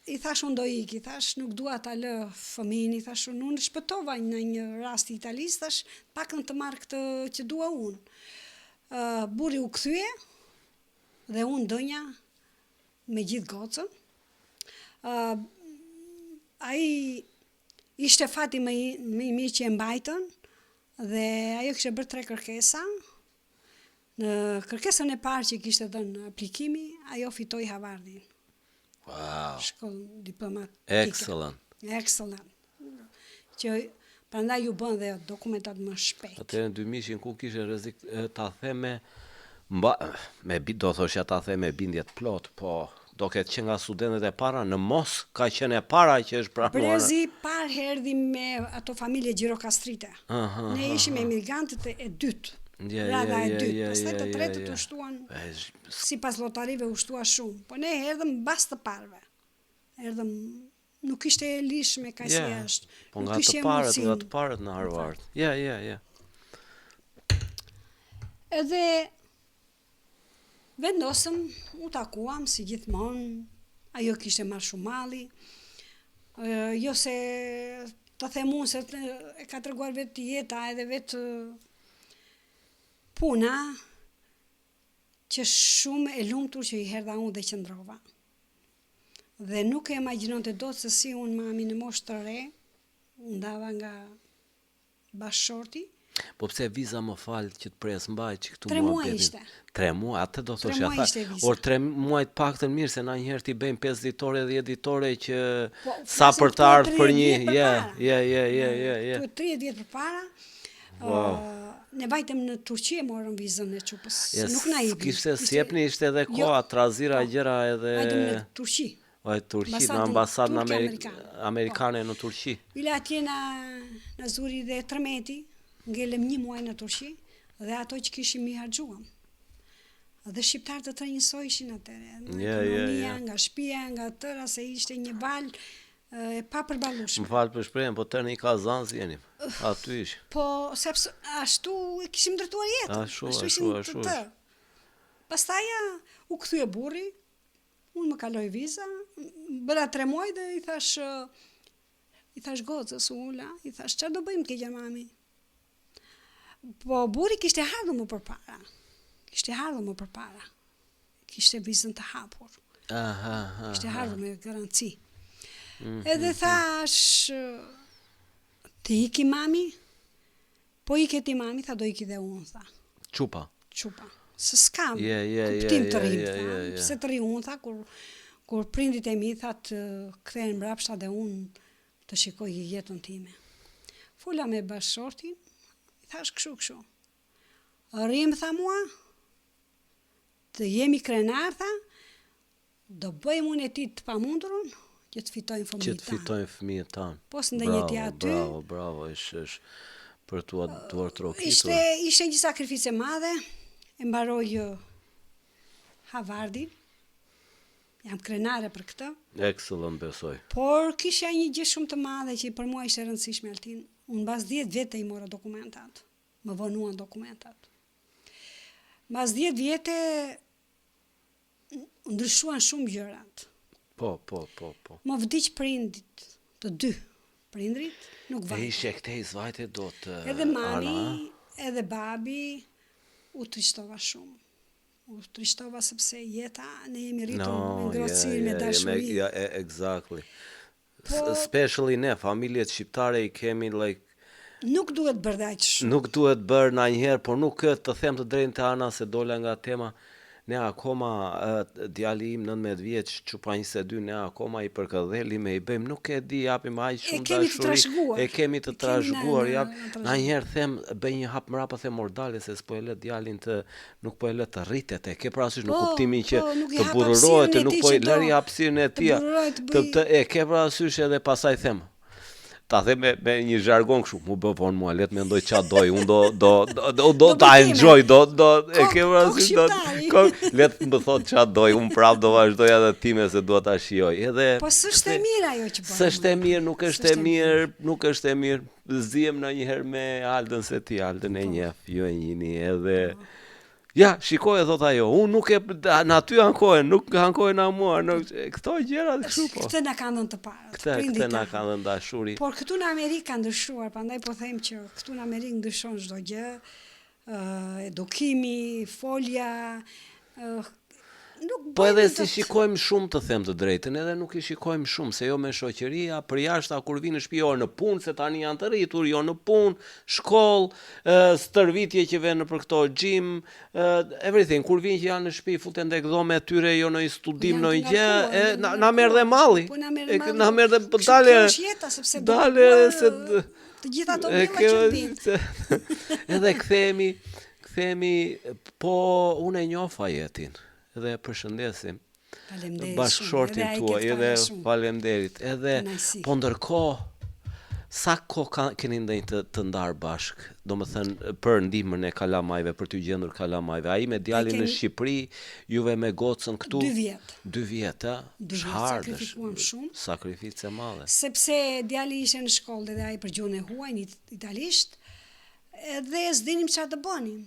I thash unë do iki, thash nuk dua ta lë fëmijën, i thash unë unë shpëtova në një rast i Italisë, thash pakën të marr këtë që dua unë. Uh, burri u kthye dhe unë ndenja me gjithë gocën. Uh, ai ishte fati më i, më i mirë që e mbajtën dhe ajo kishte bërë tre kërkesa. Në kërkesën e parë që kishte dhënë aplikimi, ajo fitoi Havardin. Wow. Shkollë diplomatike. Excellent. Excellent. Që prandaj ju bën dhe dokumentat më shpejt. Atëherë në 2000 ku kishe rrezik ta them me mba, me do thoshja ta them me bindje të plot, po do ketë qenë nga studentët e para, në mos ka qenë e para që është pranuar. Brezi parë erdhi me ato familje gjirokastrite. Aha, Ne ishim emigrantët e dytë. Ja, Radha ja, e ja, dytë, ja, pastaj ja, të ja, tretët ja. u shtuan E, sipas lotarive u shtua shumë, po ne erdhëm mbas të parëve. Erdhëm nuk ishte e lishme kaq si Ja, është. Po Nuk nga të ishte parët, nga mundësinë. të parët në Harvard. Ja, ja, ja. Edhe vendosëm, u takuam si gjithmonë, ajo kishte marrë shumë malli. Ë, jo se të them unë se të, e ka treguar vetë jeta edhe vetë puna që shumë e lumtur që i erdha unë dhe qëndrova. Dhe nuk e imagjinonte dot se si unë mami në moshë të re u ndava nga bashkëshorti. Po pse viza më fal që të pres mbaj që këtu Tre muaj muhabetin. ishte. Tre muaj, atë do Tre thoshja muaj tha. ishte viza. Or tre muaj të paktën mirë se na një herë ti bëjmë 5 ditore, 10 ditore që Po, sa flasim për të këtu ardhur për 30 një, vjet ja, përpara. ja, ja, ja, ja, ja. Këtu 30 vjet përpara. Wow. ë, ne vajtëm në Turqi e morëm vizën e çupës. Ja, nuk na i Kishte s'jepni ishte edhe Jo, koha, trazira po. gjëra edhe Vajtëm në Turqi. O, e Turqi, në Ambasadën ambasadën turke Amerik amerikane. amerikane në Turqi. Bile atje na na zuri dhe tërmeti, ngelëm një muaj në Turqi dhe ato që kishim i harxhuam. Dhe shqiptarët të tërë njësoj ishin atëre, nga Ja, ja, ekonomia, ja. nga shtëpia, nga tëra se ishte një valë e papërballueshme. Më fal për shprehjen, po tërë një kazan si jenim. Aty ish. Po, sepse ashtu e kishim ndërtuar jetën. Ashtu, ashtu ashtu, ishim të ashtu tërë. Pastaj ja, u kthye burri, unë më kaloi viza, bëra tre muaj dhe i thash ë, i thash gocës, u ula, i thash çfarë do bëjmë keqja mami? Po burri kishte ardhur më përpara. Kishte ardhur më përpara. Kishte vizën të hapur. Aha, aha. Kishte ardhur me garanci. Mhm, Edhe thash, ti iki mami? Po ike ti mami, tha do iki dhe unë, tha. Çupa. Çupa. Se s'kam Je, je, je, kuptim të je, rrim, je, tha. je, je. Pse të rri unë, tha, kur, kur prindit e mi, tha, të kthehen mbrapsht dhe unë të shikoj jetën time. Fola me bashkëshortin, i thash kështu kështu. Rrim, tha mua, të jemi krenar, tha, do bëjmë unë e ti të pamundurën, që të fitojmë Që fëmijët të tanë. fitojnë fëmijët tanë. Po s'ndenje ti Bravo, aty. Bravo, bravo, është është për t'ua duar trokitur. Ishte ishte një sakrificë e madhe. E mbaroj ë, Havardin. Jam krenare për këtë. Excellent besoj. Por kisha një gjë shumë të madhe që për mua ishte e rëndësishme Altin. Unë mbas 10 vjetë i mora dokumentat. Më vonuan dokumentat. Mbas 10 vjete ndryshuan shumë gjërat. Po, po, po, po. Më vdiq prindit, të dy prindrit, nuk E vajtën. ishe këtej s'vajte dot. eh, Edhe mami, Ana, edhe babi, u trishtova shumë. U trishtova sepse jeta, ne jemi rritur me ngrohtësi, yeah, me yeah, yeah, dashuri. Ja, e- exactly. Po- Especially ne, familjet shqiptare i kemi like Nuk duhet bërë dhe aq shumë. nuk duhet bërë ndonjëherë, por nuk ë, të them të drejtën të Ana se dola nga tema. Ne akoma ë, djali im 19 vjeç, çupa 22, ne akoma i përkëdhelim e i bëjmë, nuk e di, japim aq shumë kemi të dashuri. trashëguar. E kemi të E kemi na- trashëguar, na- jap. na trashëguar. Ndonjëherë them, bëj një hap mbrapa them mordale se s'po e lë djalin të nuk po e lë të rritet, e ke parasysh në Po, kuptimin që po, nuk i të hap bururohet, hapësirën e nuk tij po i që do. lëri hapësirën e Të tij. bururohet, të Të bëj- të e ke parasysh edhe pastaj them ta them me, me një jargon kështu, mu bë vonë mua, le të mendoj ç'a doj, unë do do do do, do Do ta bëj time. enjoy, do do e Kok- ke kok parasysh do shqiptari. kok, le të më thot ç'a doj, unë prap do vazhdoj edhe time se dua ta shijoj. Edhe Po s'është e kthe- mirë ajo që bëjmë. S'është e mirë, nuk është e S'është e mirë, nuk është e mirë. Zihem ndonjëherë me Aldën se ti Aldën e Po. njeh, ju e njihni edhe Po. Ja, shikoje thot ajo, unë nuk e në aty ankohen, nuk ankohen në mua, në këto gjëra kështu po. Këtë na kanë dhënë të parët. Këtë këtë na kanë dhënë dashuri. Por këtu në Amerikë ka ndryshuar, prandaj po them që këtu në Amerikë ndryshon çdo gjë, ë edukimi, folja, ë nuk Po edhe s'i shikojmë shumë të them të drejtën, edhe nuk i shikojmë shumë, se jo me shoqëri, a përjashta kur vinë në shtëpi jo në punë, se tani janë të rritur, jo në punë, shkollë, ë stërvitje që vënë nëpër këto gym, ë everything, kur vinë që janë në shtëpi futen tek dhoma e tyre, jo në një studim, në një gjë, e na, na merr dhe malli. Po na merr malli. Na merr dhe po dale. Kjo është jeta sepse dale se të gjitha ato mjella që vijnë. Edhe kthehemi, kthehemi, po unë e njoh Fajetin dhe e përshëndesim. Faleminderit bashkëshortin tuaj edhe faleminderit. Edhe po ndërkohë sa kohë ka, keni ndenjë të, të ndarë bashk, domethënë për ndihmën e kalamajve, për t'ju gjendur kalamajve. Ai me djalin kemi... në Shqipëri, juve me gocën këtu. Dy vjet. Dy vjet, ë? Dy vjet sakrifikuam shumë. Sakrificë e madhe. Sepse djali ishte në shkollë dhe ai për gjuhën e huaj, në italisht, edhe s'dinim çfarë të bënim.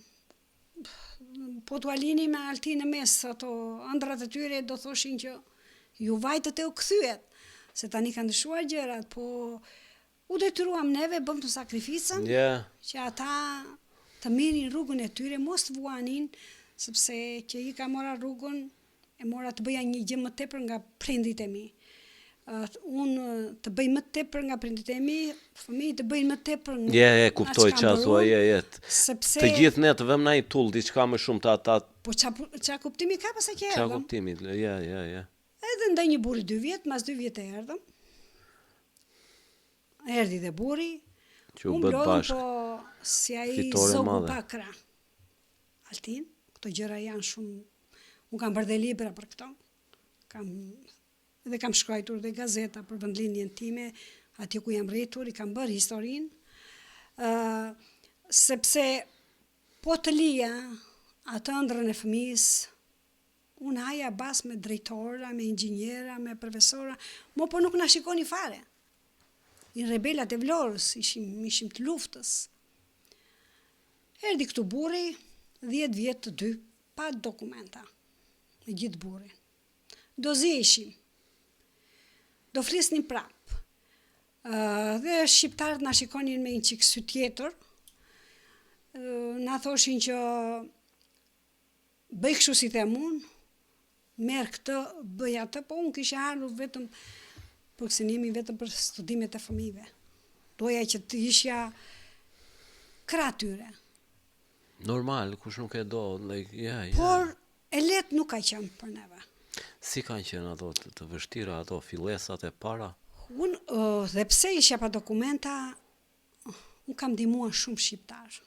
Po t'ua linim me Altin në mes ato ëndrrat e tyre do thoshin që ju vajtët e u kthyet, se tani kanë ndryshuar gjërat, po u detyruam neve, bëmë të sakrificën, yeah. që ata të merrin rrugën e tyre, mos të vuanin, sepse që i ka mora rrugën, E mora të bëja një gjë më tepër nga prindërit e mi. Uh, unë të bëj më tepër nga prindërit e mi, fëmijët të bëjnë më tepër nga Je, e kuptoj çfarë thua, je, je. Sepse të gjithë ne të vëmë na i tull diçka më shumë të ata. Po ça ça kuptimi ka pastaj që erdhëm? Ça kuptimi? Je, je, je. Edhe ndenji burri dy vjet, mas dy vjet e erdhëm. Erdhi dhe burri. Që u bët bashkë. Po si ai zogu pa krah. Altin, këto gjëra janë shumë Unë kam bërë dhe libra për këto. Kam dhe kam shkruajtur dhe gazeta për vendlindjen time, atje ku jam rritur, i kam bërë historinë. ë uh, sepse po të lija atë ëndrrën e fëmijës, unë haja bast me drejtora, me inxhiniera, me profesora, mo po nuk na shikoni fare. I rebelat e Vlorës, ishim, ishim të luftës. Erdhi këtu burri, 10 vjet të dy, pa dokumenta, me gjithë burrin. Do ziheshim, do flisnim prapë. Dhe shqiptarët na shikonin me një çikë sy tjetër, na thoshin që bëj kështu si them unë, merr këtë, bëj atë, po unë kisha ardhur vetëm për synimin vetëm për studimet e fëmijëve. Doja që të isha krah tyre. Normal, kush nuk e do, like, yeah, yeah. Por e lehtë nuk ka qenë për neve. Si kanë qenë ato të, të vështira, ato fillesat e para? Unë, uh, dhe pse isha pa dokumenta, unë kam ndihmuar shumë shqiptar.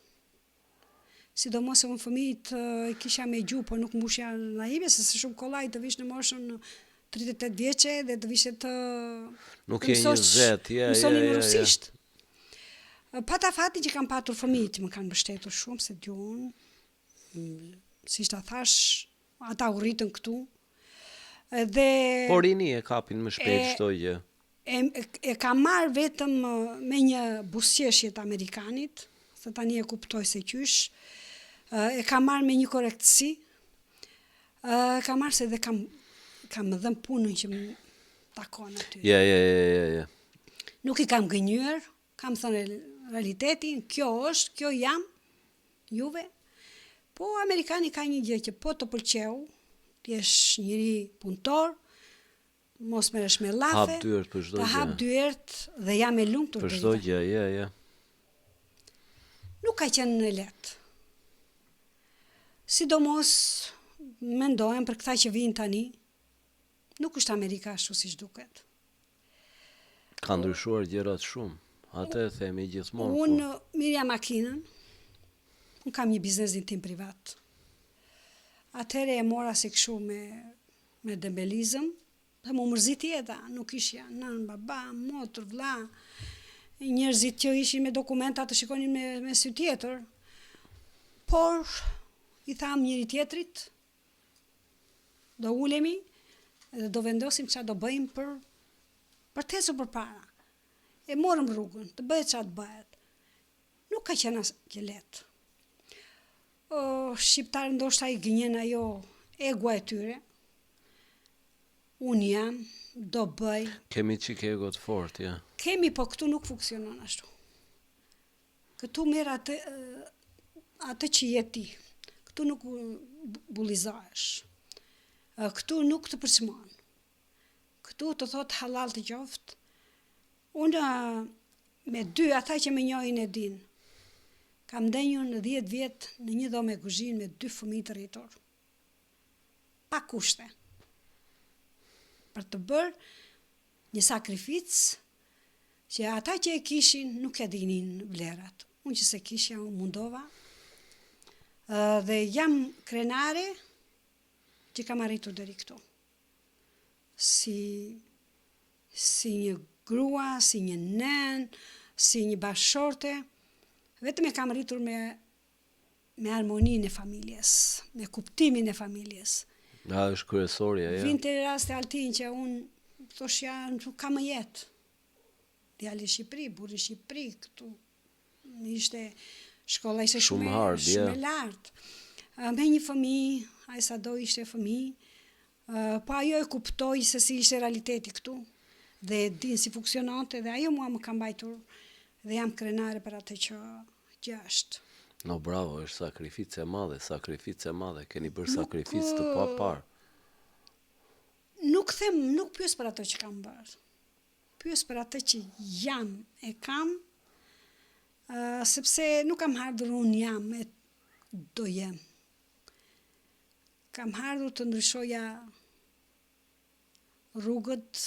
Sidomos se unë fëmijët uh, i kisha me gjuhë, po nuk mbushja naive, se s'është shumë kollaj të vish në moshën 38 vjeçe dhe të vishe të Nuk je 20, je, je, je, je. rusisht. Pata fatin që kam patur fëmijë që më kanë mbështetur shumë, se gjuhën, mm, siç ta thash, ata u rritën këtu. Dhe Po rini e kapin më shpejt çdo gjë. E, e kam marrë vetëm me një buzëqeshje të amerikanit, se tani e kuptoj se qysh, e kam marrë me një korrektësi, e kam marrë se dhe kam, kam dhënë punën që më takon aty. Je, je, je, je, je. Nuk i kam gënjyer, kam thënë realitetin, kjo është, kjo jam, juve. Po amerikani ka një gjë që po të pëlqeu, të jesh njeri punëtor, mos merresh me llafe, hap dyert për çdo gjë. Të hap dyert dhe jam e lumtur për çdo gjë, je, je. Nuk ka qenë e lehtë. Sidomos mendohem për këta që vijnë tani, nuk është Amerika ashtu siç duket. Ka ndryshuar gjërat shumë. Atë e themi gjithmonë. Unë mirrja makinën. Unë kam një biznesin tim privat. Atëherë e mora si kështu me me dembelizëm, dhe m'u mërzit jeta, nuk isha nënë, baba, motër, vlla, njerëzit që ishin me dokumenta të shikonin me, me sy tjetër. Por, i thamë njëri tjetrit, Do ulemi dhe do vendosim ça do bëjmë për për të ecur përpara. E morëm rrugën, të bëhet ça të bëhet. Nuk ka qenë as e lehtë. Shqiptarët ndoshta i gënjen ajo egoja e tyre. Unë jam, do bëj. Kemi çik ego të fortë, ja. Kemi, po këtu nuk funksionon ashtu. Këtu merr atë atë që je ti. Këtu nuk bullizohesh. Këtu nuk të përçmon. Këtu të thotë hallall të qoftë. Unë me dy ata që më njohin e dinë. Kam ndenjur në 10 vjet në një dhomë e kuzhinë me dy fëmijë të rritur. Pa kushte. Për të bërë një sakrificë që ata që e kishin nuk e dinin vlerat. Unë që s'e kisha, u mundova dhe jam krenare që kam arritur deri këtu. Si si një grua, si një nënë, si një bashkëshorte, vetëm e kam rritur me me harmoninë e familjes, me kuptimin e familjes. A është kryesorja, ja. Vinte raste Altin që unë thoshja nuk ka më jetë. Djali në Shqipëri, burri në Shqipëri, këtu ishte shkolla ishte shumë shumë hard, shumë e lartë. Me një fëmijë, ai sado ishte fëmijë, Po ajo e kuptoi se si ishte realiteti këtu dhe e din si funksiononte dhe ajo mua më ka mbajtur dhe jam krenare për atë që që është. No bravo, është sakrificë e madhe, sakrificë e madhe, keni bërë sakrificë të paparë. Nuk them, nuk pyes për ato që kam bërë. Pyes për atë që jam e kam, sepse nuk kam ardhur unë jam e do jem. Kam ardhur të ndryshoja rrugët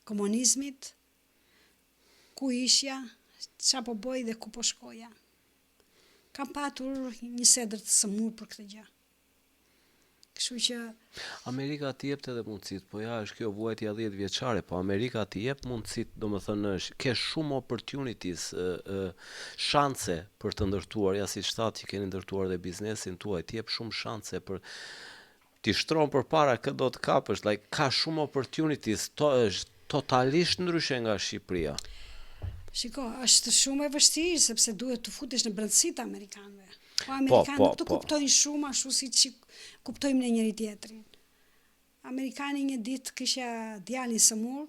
komunizmit, ku isha, ça po bëj dhe ku po shkoja. Kam patur një sedër të sëmurë për këtë gjë. Kështu që Amerika t'i jepte edhe mundësitë, po ja është kjo vuajtja 10 vjeçare, po Amerika t'i jep mundësitë, domethënë është ke shumë opportunities, ë ë shanse për të ndërtuar, ja siç thatë që keni ndërtuar dhe biznesin tuaj, të jep shumë shanse për t'i shtron përpara kë do të kapësh, like ka shumë opportunities, to është totalisht ndryshe nga Shqipëria. Shiko, është shumë e vështirë sepse duhet të futesh në brendësi të amerikanëve. Po po amerikanët po, nuk të po. kuptojnë shumë ashtu siç kuptojmë ne njëri tjetrin. Amerikani një ditë kisha djalin sëmur,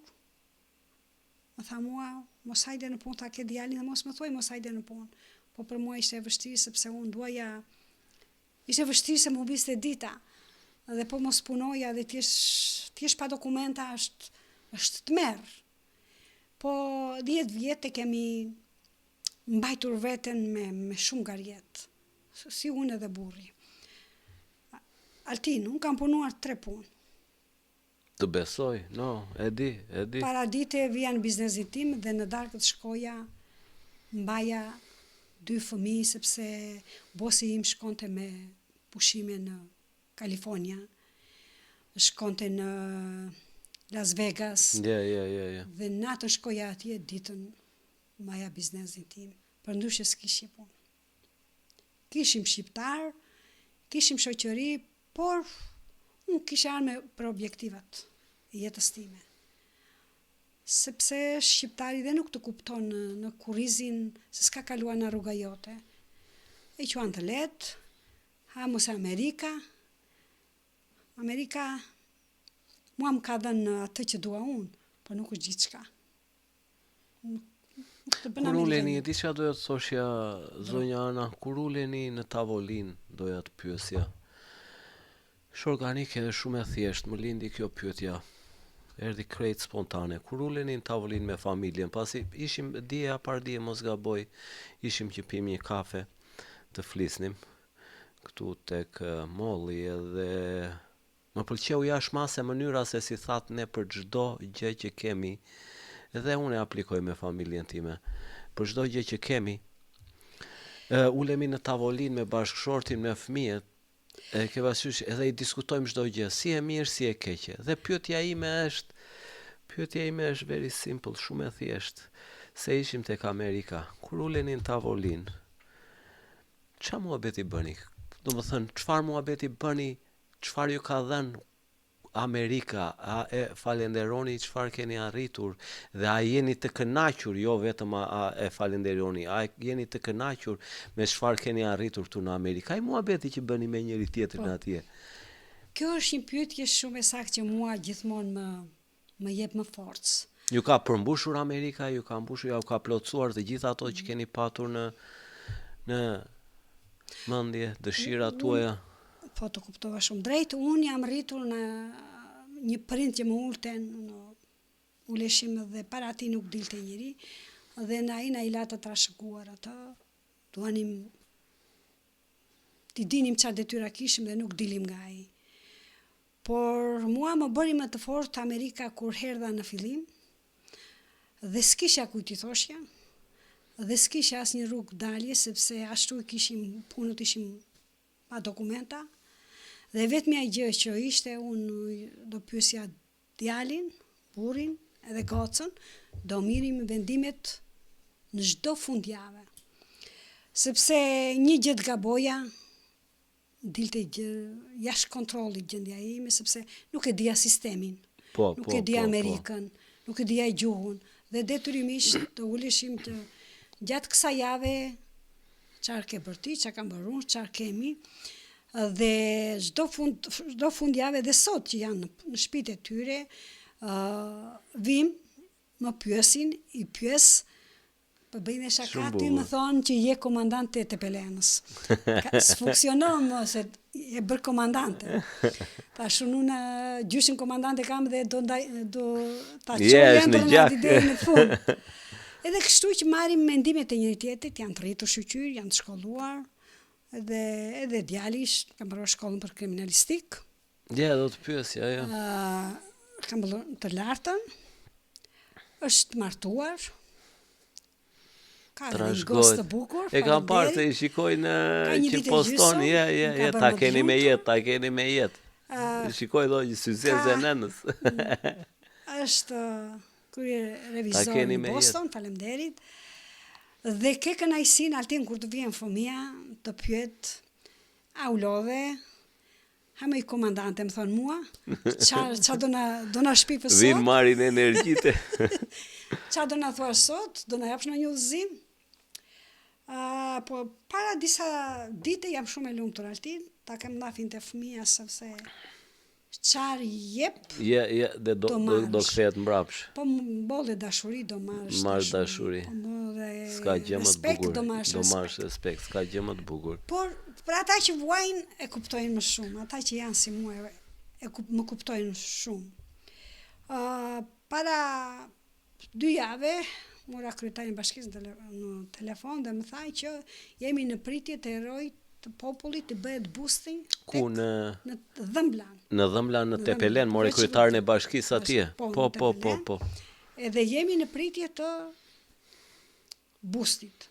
Më tha mua, mos hajde në punë, tha ke djalin dhe mos më thuaj mos hajde në punë. Po për mua ishte e vështirë sepse unë duaja ishte vështirë se më humbiste dita. Dhe po mos punoja dhe të jesh të jesh pa dokumenta është është tmerr. Po 10 vjet e kemi mbajtur veten me me shumë garjet. Si unë edhe burri. Altin, unë kam punuar tre punë. Të besoj, no, e di, e di. Paradite vija në biznesin tim dhe në darkët shkoja mbaja dy fëmijë sepse bosi im shkonte me pushime në Kalifornia, shkonte në Las Vegas. Yeah, yeah, yeah, yeah. Dhe natën shkoja atje, ditën mbaja biznesin tim. Përndryshe s'kishje punë. Kishim shqiptarë, kishim shoqëri, por unë kisha ardhur për objektivat e jetës time. Sepse shqiptari dhe nuk të kupton në, në kurrizin se s'ka kaluar në rruga jote. E quan të lehtë, ha mos e Amerika, Amerika mua më ka dhënë atë që dua unë, por nuk është gjithçka. Kur uleni, e di çka doja të thoshja zonja Ana, kur uleni në tavolinë, doja të pyesja. Është organike dhe shumë e thjeshtë, më lindi kjo pyetja. Erdhi krejt spontane. Kur uleni në tavolinë me familjen, pasi ishim dje a pardje mos gaboj, ishim që pim një kafe të flisnim këtu tek Molli edhe Më pëlqeu jashtë mase mënyra se si thatë ne për çdo gjë që kemi dhe unë e aplikoj me familjen time për çdo gjë që kemi ulemi në tavolinë me bashkëshortin me fëmijët e ke parasysh edhe i diskutojmë çdo gjë si e mirë si e keqe dhe pyetja ime është pyetja ime është very simple shumë e thjeshtë se ishim tek Amerika kur uleni në tavolinë ça muhabeti bëni domethënë çfarë muhabeti bëni Çfarë ju ka dhënë? Amerika, a e falenderoni çfarë keni arritur dhe a jeni të kënaqur, jo vetëm a, a e falenderoni, a jeni të kënaqur me çfarë keni arritur këtu në Amerikë? Ai muhabeti që bëni me njëri tjetrin po. atje. Kjo është një pyetje shumë e saktë që mua gjithmonë më më jep më forcë. Ju ka përmbushur Amerika, ju ka mbushur, ju ka plotësuar të gjitha ato që keni patur në në mendje, dëshirat tuaja? Po të kuptova shumë drejt, unë jam rritur në një prind që më ulte në uleshim dhe para atij nuk dilte njeri dhe na i na i la të trashëguar atë. Duanim t'i dinim çfarë detyra kishim dhe nuk dilim nga ai. Por mua më bëri më të fortë Amerika kur erdha në fillim dhe s'kisha kujt t'i thoshja dhe s'kisha asnjë rrugë dalje sepse ashtu i kishim punët ishim pa dokumenta dhe e vetmja gjë që ishte unë do pyesja djalin, burrin edhe gocën, do merrnim vendimet në çdo fundjave. Sepse një gjë të gaboja, dilte gjë jashtë kontrollit gjendja ime sepse nuk e dija sistemin. Po, nuk po, e dija po, po. Amerikën, po. nuk e dija gjuhën dhe detyrimisht të uleshim të gjatë kësaj jave çfarë ke bërë ti, çfarë kam bërë unë, çfarë kemi dhe çdo fund çdo fundjave dhe sot që janë në, në shtëpitë e tyre, ë uh, vim, më pyesin, i pyes Po bëjnë dhe shaka ty më thonë që je komandante e Tepelenës. S'funksionon më se je bërë komandante. Tash unë gjyshin komandante kam dhe do, ndaj, do ta çoj yeah, ëndrrën aty deri në fund. Edhe kështu që marrim mendimet e njëri tjetrit, janë të rritur shyqyr, janë të shkolluar, edhe edhe djali ka mbaruar shkollën për kriminalistik. Ja, do të pyesja, jo. Uh, ka mbaruar të lartën. Është martuar. Ka një gocë të bukur. E kam parë se i shikoj në që poston, je, je, je, ta keni me jetë, ta keni me jetë. Uh, shikoj do një syzezë e nënës. është krye revizor në Boston, faleminderit. Dhe ke kënaqësinë Altin kur të vjen fëmija, të pyet a u lodhe, Ha moj komandante, më thonë mua, ça, ça do na, do na shpifë sot? Vin marrin energjitë. ça do na thua sot, do na japsh ndonjë udhëzim? Uh, po para disa dite jam shumë e lumtur Altin, ta kem llafin te fëmija sepse çfarë jep Je, je, dhe do, do, do kthehet mbrapsht. Po mbolle dashuri do marrësh dashuri. dashuri. Po mbolle S'ka gjë më të bukur. Do marrësh do marrësh respekt, s'ka gjë më të bukur. Por për ata që vuajnë e kuptojnë më shumë, ata që janë si mua e kup, më kuptojnë shumë. Ë uh, para dy jave mora kryetarin e bashkisë në, tele, në telefon dhe më tha që jemi në pritje të heroit të popullit të bëhet busti ku në në Dhëmblan. Në Dhëmblan në Tepelen, more kryetarin e bashkisë atje. Po, po, po, po, po. Edhe jemi në pritje të bustit.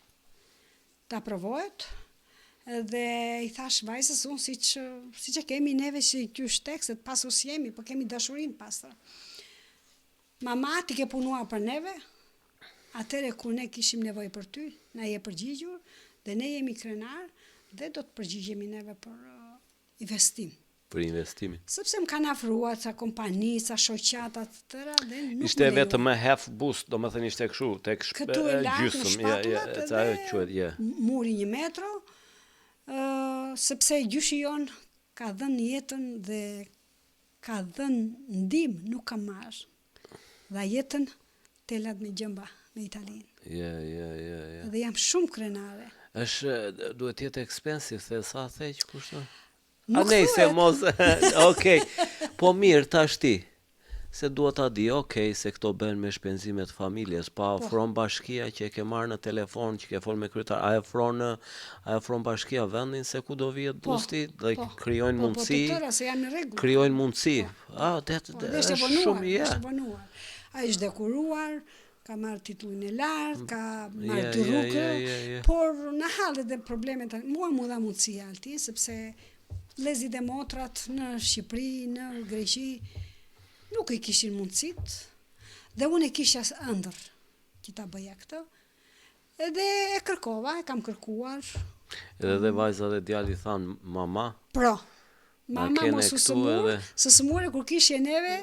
Të aprovohet dhe i thash vajzës unë siç siç e kemi neve si qysh tek se të pasur s'jemi, po kemi dashurinë pastër. Mama, ti ke punuar për neve, atëherë kur ne kishim nevojë për ty, na je përgjigjur dhe ne jemi krenar dhe do të përgjigjemi neve për uh, investim. Për investimin. Sepse më kanë afruar ca kompani, ca shoqata të tëra dhe nuk Ishte vetëm me half bust, domethënë ishte kështu tek Këtu e lartë në gjysmë, ja, ja, shpatullat ca ajo edhe quhet, ja. muri një metro, ë sepse gjyshi jon ka dhënë jetën dhe ka dhënë ndihmë, nuk ka marrë. Dha jetën telat me gjemba me Italinë. Ja, ja, ja, ja. Dhe jam shumë krenare. Është duhet të jetë expensive, the sa the që kushton? Nuk A nejse thuhet. mos, okej. Po mirë tash ti. Se dua ta di, okej, se këto bëhen me shpenzime të familjes, pa Po. ofron bashkia që e ke marrë në telefon, që ke fol me kryetar, a e ofron a e ofron bashkia vendin se ku do vihet Po, busti dhe po, krijojnë po, po, të mundësi, tëra se janë në rregull. krijojnë mundësi. Ah, det, Po, det dhe është e është vonuar, shumë, ja. është e vonuar. Ai është dekoruar, ka marrë titullin e lartë, ka marrë Ja, dy ja, rrugë, ja, ja, ja. por në hallet dhe problemet, mua mu dha mundësia Altin, sepse vëllezërit e motrat në Shqipëri, në Greqi, nuk i kishin mundësit, dhe unë e kisha ëndër që ta bëja këtë, edhe e kërkova, e kam kërkuar, Edhe dhe vajza dhe djali thanë, mama, pro. Mama mos u sëmur, se sëmure kur kishje neve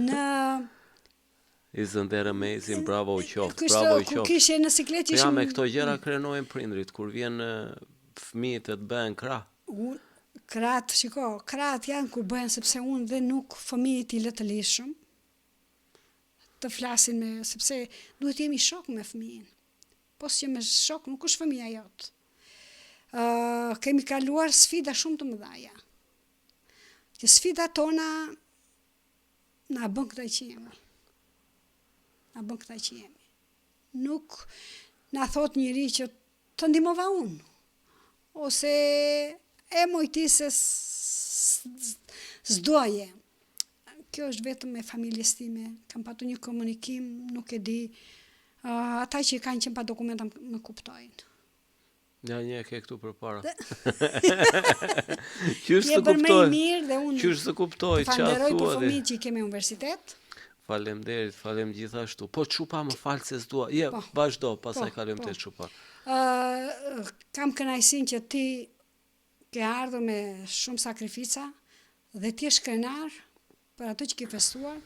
në Isn't that amazing? Bravo u qoftë, bravo u qoftë. Kur kishje në siklet ishim. Ja me këto gjëra krenohen prindrit kur vjen fëmijët të bëhen krah. Unë krahët, shiko, krahët janë kur bëhen sepse unë dhe nuk fëmijët i lë të lirshëm të flasin me sepse duhet të jemi shok me fëmijën. Po s'je me shok nuk është fëmija jot. Ë uh, kemi kaluar sfida shumë të mëdha. Që sfidat tona na bën këta që jemi. Na bën këta që jemi. Nuk na thot njeri që të ndihmova unë. Ose e moj ti se s'doje. Kjo është vetëm me familjes time. Kam patur një komunikim, nuk e di. Uh, ata që kanë qenë pa dokumenta më kuptojnë. Ja një e ke këtu përpara. Qysh të kuptoj. mirë dhe unë. Qysh të kuptoj çfarë thua. Falenderoj për fëmijët që i kemi universitet. Faleminderit, falem gjithashtu. Po çupa më fal se s'dua. Je, po, vazhdo, pastaj po, kalojmë po. te çupa. Ë uh, kam kënaqësinë që ti ke ardhur me shumë sakrifica dhe ti je krenar për atë që ke festuar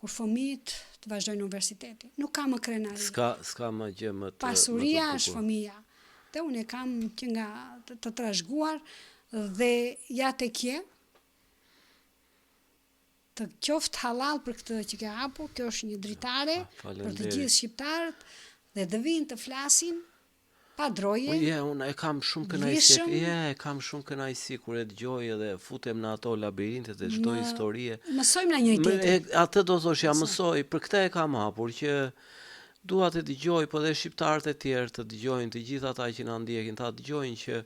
kur fëmijët të vazhdojnë universitetin. Nuk ka më krenari. S'ka, s'ka më gjë më të Pasuria është fëmija. Dhe unë e kam që nga të, të trashëguar dhe ja tek je, të qoftë hallall për këtë që ke hapur, kjo është një dritare për të gjithë shqiptarët dhe të vinë të flasin pa droje. Po je, unë e kam shumë kënaqësi. Je, e kam shumë kënaqësi kur e dëgjoj edhe futem në ato labirintet e çdo historie. Mësojmë nga njëri tjetri. Atë do thosh ja mësoj, për këtë e kam hapur që dua të dëgjoj, po dhe shqiptarët e tjerë të dëgjojnë, të gjithë ata që na ndjekin, ta dëgjojnë që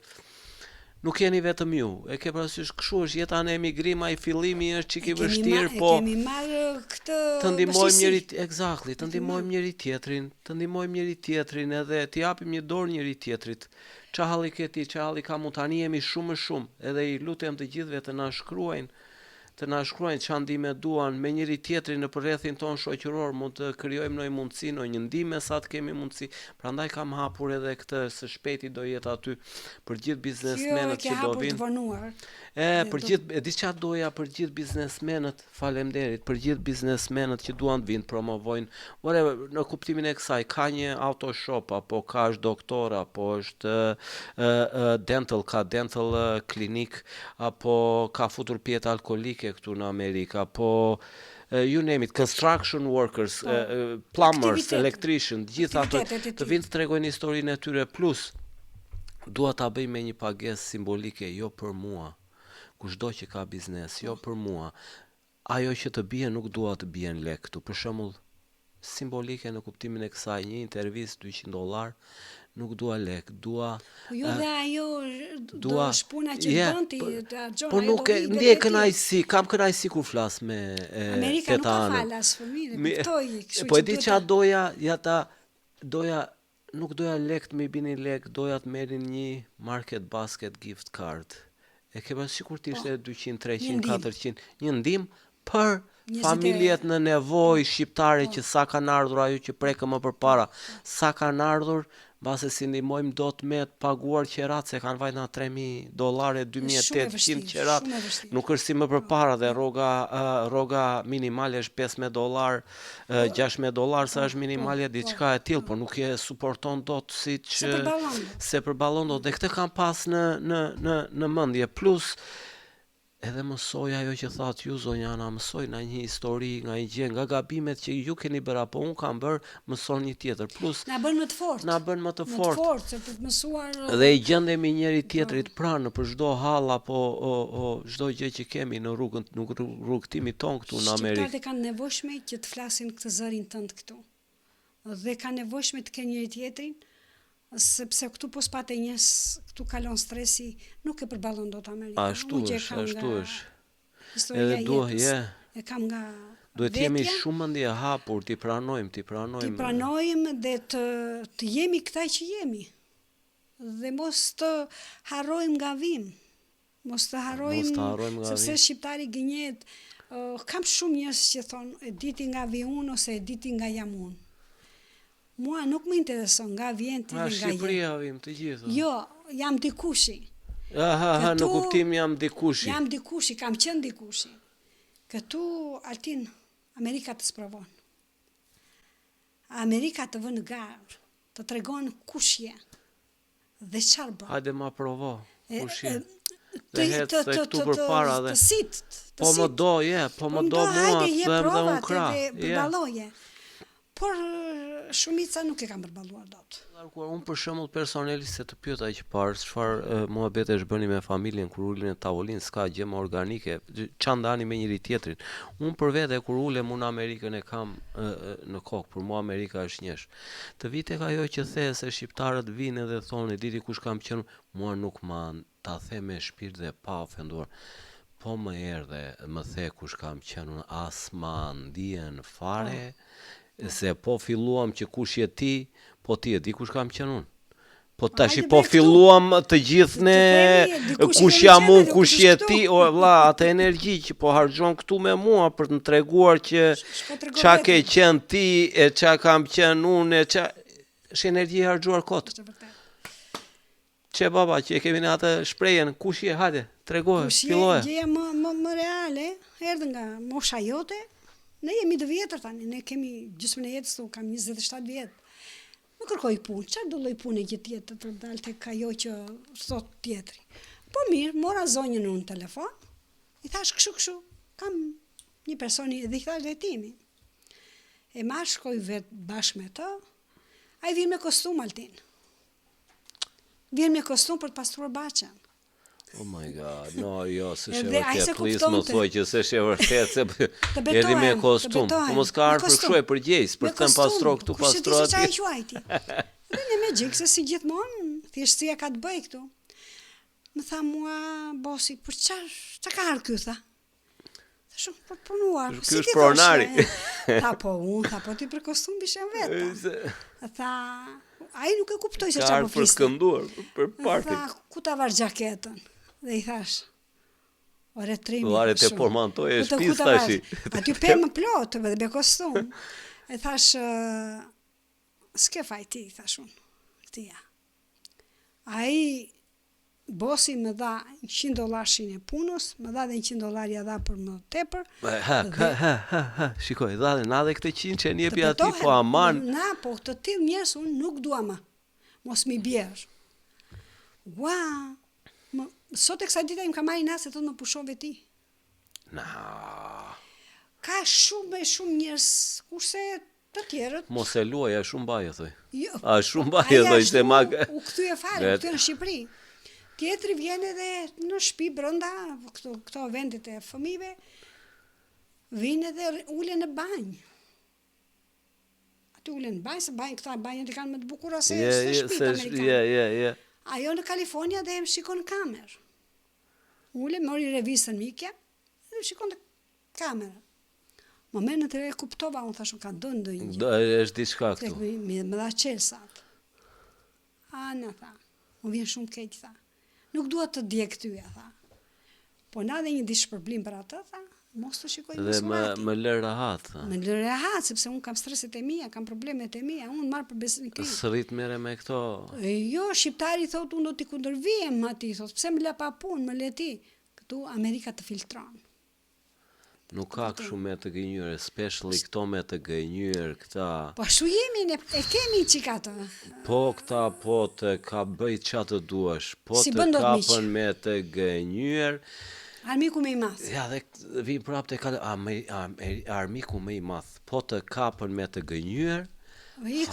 Nuk jeni vetëm ju. E ke parasysh kshu është jeta në emigrim ai fillimi është çik i vështirë po e kemi marrë këtë të ndihmojmë njëri exactly të ndihmojmë njëri tjetrin të ndihmojmë njëri tjetrin edhe t'i japim një dorë njëri tjetrit ça halli ke ti ça halli kam unë tani jemi shumë më shumë edhe i lutem të gjithëve të na shkruajnë të na shkruajnë ça ndihme duan me njëri tjetrin nëpër rrethin tonë shoqëror mund të krijojmë ndonjë mundësi ndonjë ndihmë sa të kemi mundësi prandaj kam hapur edhe këtë së shpejti do jetë aty për gjithë biznesmenët që do vinë e për gjithë e di ça doja për gjithë biznesmenët faleminderit për gjithë biznesmenët që duan të vinë promovojnë whatever në kuptimin e kësaj ka një auto shop apo ka është doktor apo është dental ka dental klinik apo ka futur pijet alkoolike këtu në Amerikë, apo you name it, construction workers, po, plumbers, electrician, të gjithë ato të vinë të tregojnë historinë e tyre plus dua ta bëj me një pagesë simbolike, jo për mua. Kushdo që ka biznes, jo po. për mua. Ajo që të bie nuk dua të bien lek këtu. Për shembull, simbolike në kuptimin e kësaj, një intervistë 200 dollar, nuk dua lek, dua Po jo dhe ajo do është puna që yeah, bën ti, po, të harxhon, po nuk e ndjej kënaqësi, kam kënaqësi kur flas me e, Amerika nuk ka falas fëmijë, e kuptoj, kështu Po e di ça doja, ja ta doja Nuk doja lek të m'i binin lek, doja të merrin një Market Basket gift card. E ke parasysh sikur të ishte 200, 300, 400, një ndihmë për familjet në nevojë shqiptare që sa kanë ardhur ajo që prekëm më përpara, sa kanë ardhur, mbase s'i ndihmojmë dot me të paguar qeratë se kanë vajt na 3000 dollarë, 2800 qeratë, nuk është si më përpara dhe rroga rroga minimale është 15 dollarë 16 dollar sa është minimalja po, diçka e tillë, po nuk e suporton dot siç s'e përballon. S'e përballon dot. Dhe këtë kam pas në në në në mendje. Plus edhe mësoj ajo që thatë ju zonja Ana, mësoj nga një histori, nga një gjë, nga gabimet që ju keni bërë apo unë kam bërë, mëson një tjetër. Plus na bën më të fortë. Na bën më të fortë. Më të fortë se për të mësuar. Dhe i gjendemi njëri tjetrit po. pranë për çdo hall apo o, o çdo gjë që kemi në rrugën në rrugëtimin tonë këtu në Amerikë. Shqiptarët e kanë nevojshme që të flasin këtë zërin tënd këtu. Dhe kanë nevojshme të kenë njëri tjetrin, sepse këtu po s'pate njerëz, këtu kalon stresi, nuk e përballon dot Amerikën. Ashtu është, ashtu është. Historia e jetës. E kam nga Duhet të jemi shumë mendje hapur, t'i pranojmë, t'i pranojmë. T'i pranojmë dhe të të jemi këta që jemi. Dhe mos të harrojmë nga vim. Mos të harrojmë, mos të harrojmë nga sepse shqiptari gënjehet. Uh, kam shumë njerëz që thonë, e di ti nga vi unë ose e di ti nga jam unë. Mua nuk më intereson nga vjen ti dhe nga je. Nga Shqipëria vim të gjithë. Jo, jam dikushi. Aha, aha, në kuptim jam dikushi. Jam dikushi, kam qenë dikushi. Këtu, Altin, Amerika të sprovon. Amerika të vë në garë, të tregon kush je dhe çfarë bën. Hajde ma provo, kush je. Dhe hec dhe këtu përpara dhe të sit, të po më do, je, po më do mua, të them dhe unë krah. Hajde, je, përballoje. Por shumica nuk e kanë përballuar dot. Larguar, unë për shembull personalisht se të pyeta që parë, çfarë muhabetesh bëni me familjen kur uleni në tavolinë, s'ka gjë më organike, ça ndani me njëri tjetrin. Unë për vete kur ulem unë Amerikën e kam e, në kokë, për mua Amerika është njësh. Të vi tek ajo që the se shqiptarët vijnë edhe thonë, e di ti kush kam qenë, mua nuk ma ta them me shpirt dhe pa ofenduar. Po më erdhe, më the kush kam qenë unë, as ma ndien fare, po. se po filluam që kush je ti, po ti e di kush kam qenë unë. Po tashi po filluam të gjithë ne kush jam unë, kush je ti, o vlla, atë energji që po harxhon këtu me mua për të më treguar që ça ke qenë ti e ça kam qenë unë e ça është energji e harxhuar kot. Është vërtet. Çe baba që e kemi në atë shprehjen, kush je, hajde, tregoje, filloje. Kush je, gjëja më, më, më reale, erdhë nga mosha jote, ne jemi të vjetër tani, ne kemi gjysmën e jetës, unë kam 27 vjet. Më kërkoi punë, çfarë do lloj pune që të jetë të dalë tek ajo që thot tjetri. Po mirë, mora zonjën unë në telefon, i thash kështu kështu, kam një personi dhe i thash dhe timin. E ma shkoj vetë bashkë me të, ai vjen me kostum Altin. Vjen me kostum për të pastruar bahçen. Oh my god, no, jo, s'është e vërtet, please më thuaj që s'është e vërtet, se erdhi me kostum. Po mos ka ardhur për kështu e përgjegjës, për të thënë pastro këtu, pastro atje. Kush e di se quajti. Dhe ne me gjik, se si gjithmonë, thjeshtësia ka të bëjë këtu. Më tha mua bosi, për çfarë, çka ka ardhur ky tha? Thashë, për të punuar. Ky është pronari. Tha, po, unë, tha, po ti për kostum bishe vetë. Tha, ai nuk e kuptoi se çfarë po fliste. Ka për të kënduar, për party. Tha, ku ta var xhaketën? Dhe i thash, ore trimi. Vare te portmantoja e shtëpisë tashi. Aty pemë plot dhe me kostum. E thash, s'ke faj ti, thash unë. Këtia. Ai Bosi më dha 100 dollarshin e punës, më dha dhe 100 dollar ja dha për më tepër. Ha, ha, ha, ha, ha, shikoj, dha dhe na dhe këtë 100 që një jepi atij, po aman. Na, po të tillë njerëz unë nuk dua më. Mos m'i bjerë. Ua, më, sot e kësaj dite im ka marrë inat se thotë më pushove ti. Na. Ka shumë e shumë njerëz, kurse Të tjerët. Mos e luaj, a shumë baje, thoj. Jo. A shumë baje, thoj, se ma... U kthye fare, u kthye në Shqipëri. Tjetri vjen edhe në shtëpi brenda, këto, këto vendet e fëmijëve, vijnë edhe ulen në banjë. Aty ulen në banjë, se banjë, këta banjët i kanë më të bukura se, je, se shtëpitë amerikane. Je, je, je. Ajo në Kalifornia dhe më shikon në kamerë. Ule, mori revistën mikja, dhe më shikon në kamerë. Momentin e e kuptova, unë thashë, ka ndodhur ndonjë gjë. Do është diçka këtu. Tek më, më dha çelësat. Ana tha, më vjen shumë keq tha. Nuk dua të djeg ty, tha. Po na dhe një ditë shpërblim për atë, tha, mos të shikoj më Dhe më më lër rahat, tha. Më lër rahat, sepse unë kam streset e mia, kam problemet e mia, unë marr për besnikëri. S'rri të merrem me këto. Jo, shqiptari thotë unë do t'i kundërvihem atij, thotë pse më la pa punë, më le ti. Këtu Amerika të filtron. Nuk ka kështu me të gënjyer, especially këto me të gënjyer këta. Po ashtu jemi ne, e kemi çik atë. Po këta po të ka bëj ça të duash, po të kapën me të gënjyer. Armiku më i madh. Ja dhe vijmë prapë te ka armiku më i madh, po të kapën me të gënjyer.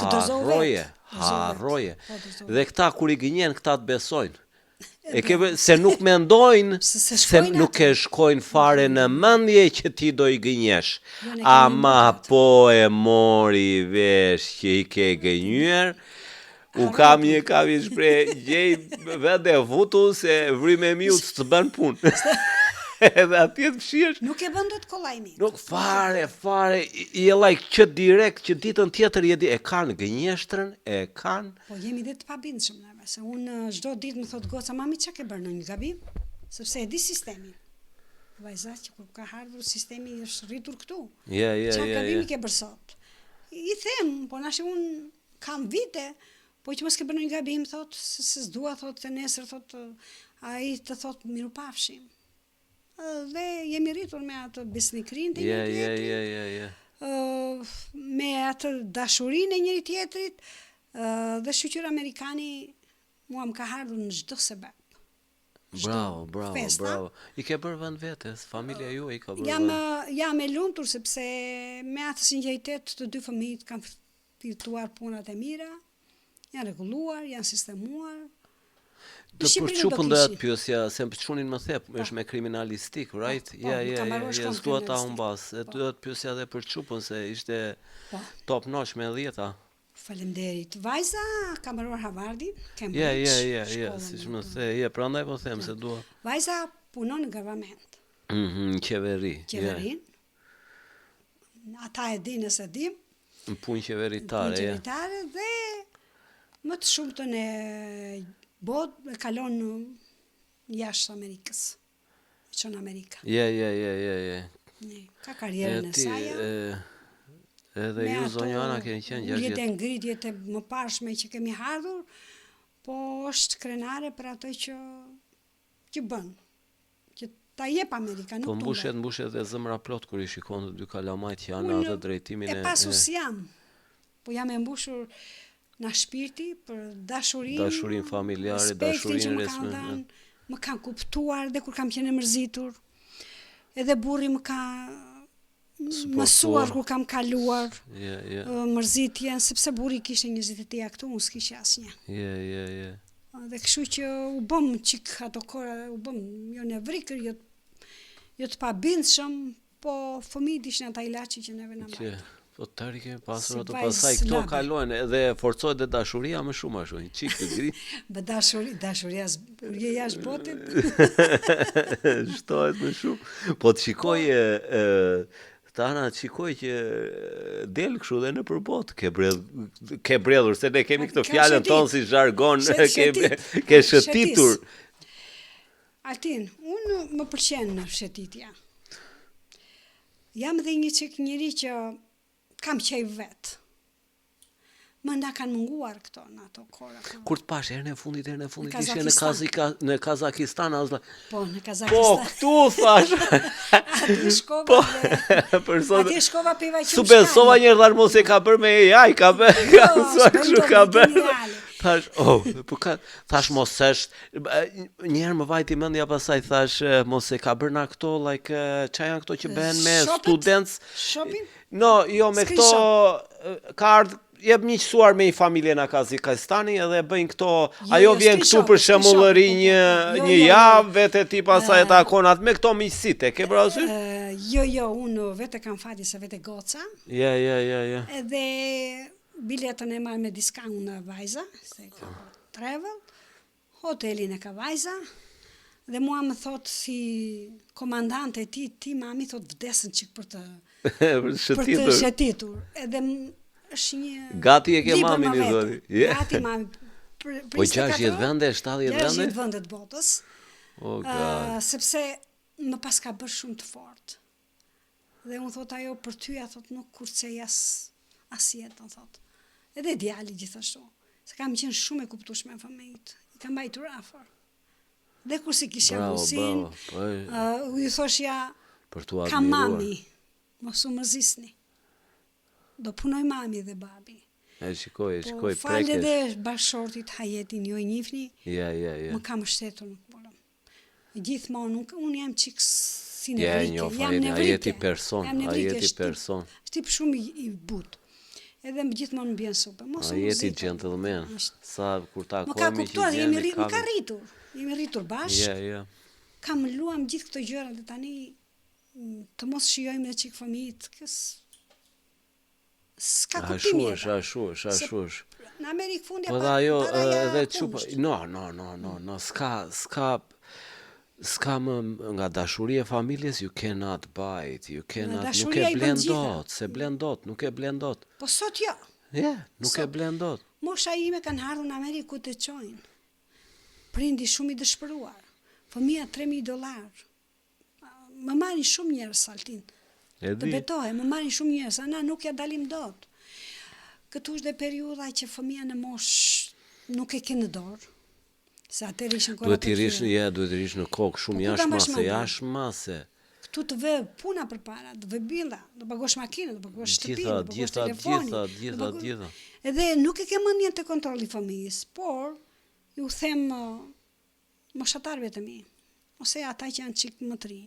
Harroje, harroje. Po, dhe këta kur i gënjen këta të besojnë. E ke se nuk mendojnë se, se, se nuk e shkojnë fare në mendje që ti do i gënjesh. Jo, Ama po e mori vesh që i ke gënjyer, u kam një kam një shprehje, gjej vend e futu se vrymë e miut s'të bën punë. Edhe atje të fshihesh. Nuk e bën dot kollaj mik. Nuk fare, fare, je like që direkt që ditën tjetër je di, e kanë gënjeshtrën, e kanë. Po jemi dhe të pabindshëm ne. Se unë çdo ditë më thotë goca, mami ça ke bërë ndonjë gabim? Sepse e di sistemin. Vajza që kur ka ardhur sistemi është rritur këtu. Ja, ja, ja. Ça gabimi ke bërë sot? I them, po tashi unë kam vite, po që mos ke bërë ndonjë gabim, thotë, se, se s'dua, thotë, se nesër, thotë, Ai të thot mirupafshim. Dhe jemi rritur me atë besnikërinë të Je, njëri je, tjetrit. je, je, je. ë, me atë dashurinë e njëri tjetrit, ë, dhe shyqyr amerikani mua më ka ardhur në çdo sebep. Çdo Bravo, bravo, festa. bravo. I ke bërë vend vetes, familja juaj i ka bërë Jam vend. ë, jam e lumtur sepse me atë sinqeritet të dy fëmijët kanë fituar punat e mira, janë rregulluar, janë sistemuar. Të Në për Shqipëri nuk do çupën doja të kishin. pyesja, se çunin më the, është me kriminalistik, right? po, Ja, më ja, ka ja, mbaruar ja, shkollën s'dua ta kriminalistik. humbas. E Po. doja të pyesja edhe për çupën se ishte Po. top notch me 10-a. Faleminderit. Vajza ka mbaruar Harvardin, Cambridge. Ja, ja, ja, ja, shkollën siç e më të- the, ja, prandaj po them se dua. Vajza punon në government, Mhm, në qeveri. ja. qeverin. Ata e dinë se dim, Në punë punë qeveritare, ja. qeveritare dhe më të shumtën e botë e kalon në jashtë Amerikës. E çon Amerika. Ja, ja, ja, ja, ja. Ne, Ka karrierën e ti, saj. e, edhe me ju ato zonja Ana keni qenë uljet 60 e ngritjet e mëparshme që kemi hardhur, po është krenare për atë që që bën, që ta jep Amerika, nuk Po të mbushet, humbet. mbushet dhe zemra plot kur i shikon të dy kalamajt që janë në Unë atë drejtimin E e, pasur e s'jam, po jam e mbushur nga shpirti për dashurinë, dashurinë familjare, respektin që dashurinë më kanë resme. dhënë, më kanë kuptuar dhe kur kam qenë e mërzitur. Edhe burri më ka mësuar Suportuar. kur kam kaluar Je, je, ë, mërzitjen, sepse burri kishte njerëzit e tija këtu, unë s'kisha asnjë. je, je, je. Dhe kështu që u bëm çik ato kohra, u bëm jo nevrikër, jo jo të pabindshëm, po fëmijët ishin ata ilaçi që neve na Që, mbajtën. po tërë i kemi pasur Si ato vajzë pasaj, këto slabe. kalojnë edhe forcohet dhe dashuria më shumë ashtu, një çik të gri. Bë dashuri, dashuria kur je jashtë botit, Shtohet më shumë. Po të shikoj e, e Tana, të shikoj që e, del kështu dhe nëpër botë, ke bredh, ke bredhur, se ne kemi këtë Kam fjalën shëtit. tonë si jargon, Shet- ke shëtit. ke shëtitur. Altin, unë më pëlqen në shëtitja. Jam dhe një çik njeri që kam qejf vet. Më na kanë munguar këto në ato kohra. kur- Kur të pash herën e fundit, herën e fundit ishe në Kazakistan. Kazika, në Kazakistan, as Po, në Po, Kazakistan. këtu thash. Aty shkova Po, dhe për sot. Atje shkova piva Su besova një herë thash mos e ka bërë me AI, ka bërë, ka Jo, mësuar s'bën kështu dot, ka me bërë. geniale. Thash, oh, po ka, thash mos është, e, një herë më vajti mendja pasaj thash e, mos e ka bërë na këto like e, ça janë këto që bëhen me Shopet? students. Shopping? No, jo me këto e, ka ardh jep miqësuar me një familje në Kazakistani edhe e bëjnë këto, Jo, ajo jo, vjen s'ke këtu shop, për s'ke shembull shop, rri po, po, një po. Jo, një jo, jo. javë vete ti pastaj e takon atë me këto miqësitë, e ke parasysh? Ë, jo, jo, unë vetë kam fati se vetë goca, Ja, ja, ja, ja. edhe biletën e marr me discount nga vajza, se ka travel, hotelin e ka vajza, dhe mua më thot si komandante e ti, ti mami thot vdesën çik për të Për për të shëtitur. shëtitur. Edhe m- është një Gati e ke libër mamin, më i vete. thoti. Je. Gati mami. Për, për Po 24 60 orë, vende, 70 vende? 60 vende të botës. Oh Ë, god. sepse më pas ka bërë shumë të fortë. Dhe unë thot ajo për ty, a thot nuk kurcej as as jetën thot. Edhe djali gjithashtu. Se kam qenë shumë e kuptueshme me fëmijët. I kam mbajtur afër. Dhe kur si kisha Bravo, mundësinë, bravo. Po, e, ë, u ju thoshja për tu ka admiruar. mami, mos u mërzisni. Do punoj mami dhe babi. E shikoj, e Po, shikoj, falë prekesh. edhe bashkëshortit Hajetin, ju e njihni, Ja, ja, ja. më ka mbështetur në punë. Gjithmonë unë unë jam çik si Ja, e nevrike, njoh jam Hajetin, nevrike. Hajeti person, jam nevrike, Hajeti është tip- person. Është tip shumë i, i butë. Edhe më gjithmonë më bjen supe. Mos u Hajeti mërzit. gentleman. Është- Sa kur Më ka takohemi që kuptuar, jemi gjemi rrit, më ka kafe. rritur. Jemi rritur bashkë. Ja, ja. Kam luam gjithë këto gjëra dhe tani m, të mos shijojmë edhe çik fëmijët, kjo s- s'ka kuptim Ashtu jeta. është, ashtu është, Se ashtu është. Në Amerikë fundja Po dhe pa- ajo paraja edhe çupa, qumësht. no, no, no, no, no, s'ka, s'ka s'ka më nga dashuria e familjes you cannot buy it, you cannot, nuk e dashuria i bën blen gjitha. dot, se blen dot, nuk e blen dot. Po sot jo. Ja, nuk e Sot. blen dot. Mosha ime kanë ardhur në Amerikë ku të çojnë. Prindi shumë i dëshpëruar. Fëmia 3000 dollar. Më marrin shumë njerëz Altin. E Të di. betohem, më marrin shumë njerëz, a na nuk ja dalim dot. Këtu është dhe periudha që fëmia në moshë nuk e ke në dorë. Se atëherë ishin kohëra Duhet të t'i rish, tjera. ja, duhet t'i rish në kokë Po shumë ku ta jashtë mbash mase, mendjen? jashtë mase. Këtu të vë puna përpara, të vë billa, do paguash makinën, do paguash shtëpinë, Gjitha, do paguash gjitha, telefonin. gjitha, do gjitha, paguash- gjitha. Edhe nuk e ke mendjen të kontrolli fëmijës, por ju them moshatarëve të mi, ose ata që janë çik më të ri,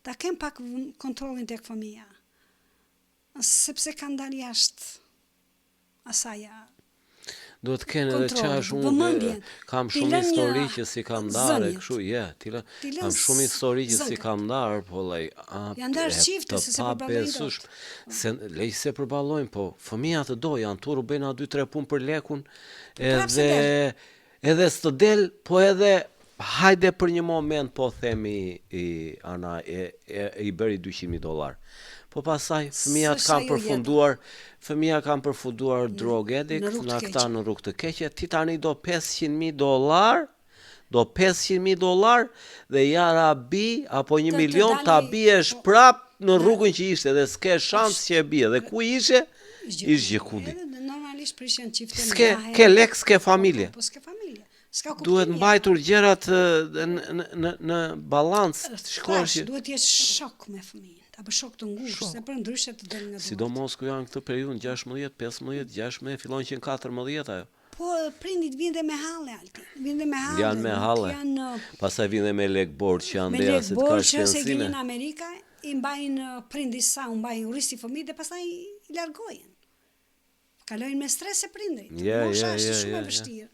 ta kem pak kontrollin tek fëmia. Sepse kanë dalë jashtë asaja Duhet të kenë edhe kontrollit, qash unë vëmendjen. kam T'i shumë lënë histori një që si kam ndarë zënjet. kështu, je, ti lë, T'i lënë kam shumë histori që si zënkat. kam ndarë, po like, a, Janë ndarë e, çifte, të se se përballojnë dot. pabesueshme. Se lej se përballojnë, po fëmia të do, janë turu bëjnë aty tre punë për lekun, prapë se edhe edhe s'të del, po edhe hajde për një moment po themi i ana e, e, i bëri 200.000 dollar. Po pastaj fëmijat S'është kanë ajo jeta. përfunduar, fëmia kanë përfunduar drug addict, në rrugë të nga këta keqe. në rrugë të keqe, ti tani do 500.000 dollar, do 500.000 dollar dhe ja rabi apo një Të- të milion ta dali- biesh po. prap në rrugën që ishte dhe s'ke shans që e bie dhe ku ishe? Ish gjikundi. Edhe normalisht prishen çifte S'ke ndahen. ke lek, s'ke familje. Po, po s'ke familje. S'ka kuptim. Duhet jeta. mbajtur gjërat në në në, në balancë, të shkosh Thash, duhet jesh shok me fëmijën, ta bësh shok të ngushtë, se për ndryshe të del nga duart. Sidomos ku janë këtë periudhën 16, 15, 16, fillon që në 14 ajo. Po prindit vinë dhe me halle Alti, vinë dhe me halle. Janë me nuk halle. Janë Pastaj vinë dhe me lek borxh që janë me deja lek se të ka borxh se shpenzime. vinin në Amerika, i mbajnë prindi sa, u mbajnë urisi fëmijët dhe pastaj i largojnë. Kalojnë me stres e prindrit. Je, Mosha je, është je, shumë je, e je. vështirë.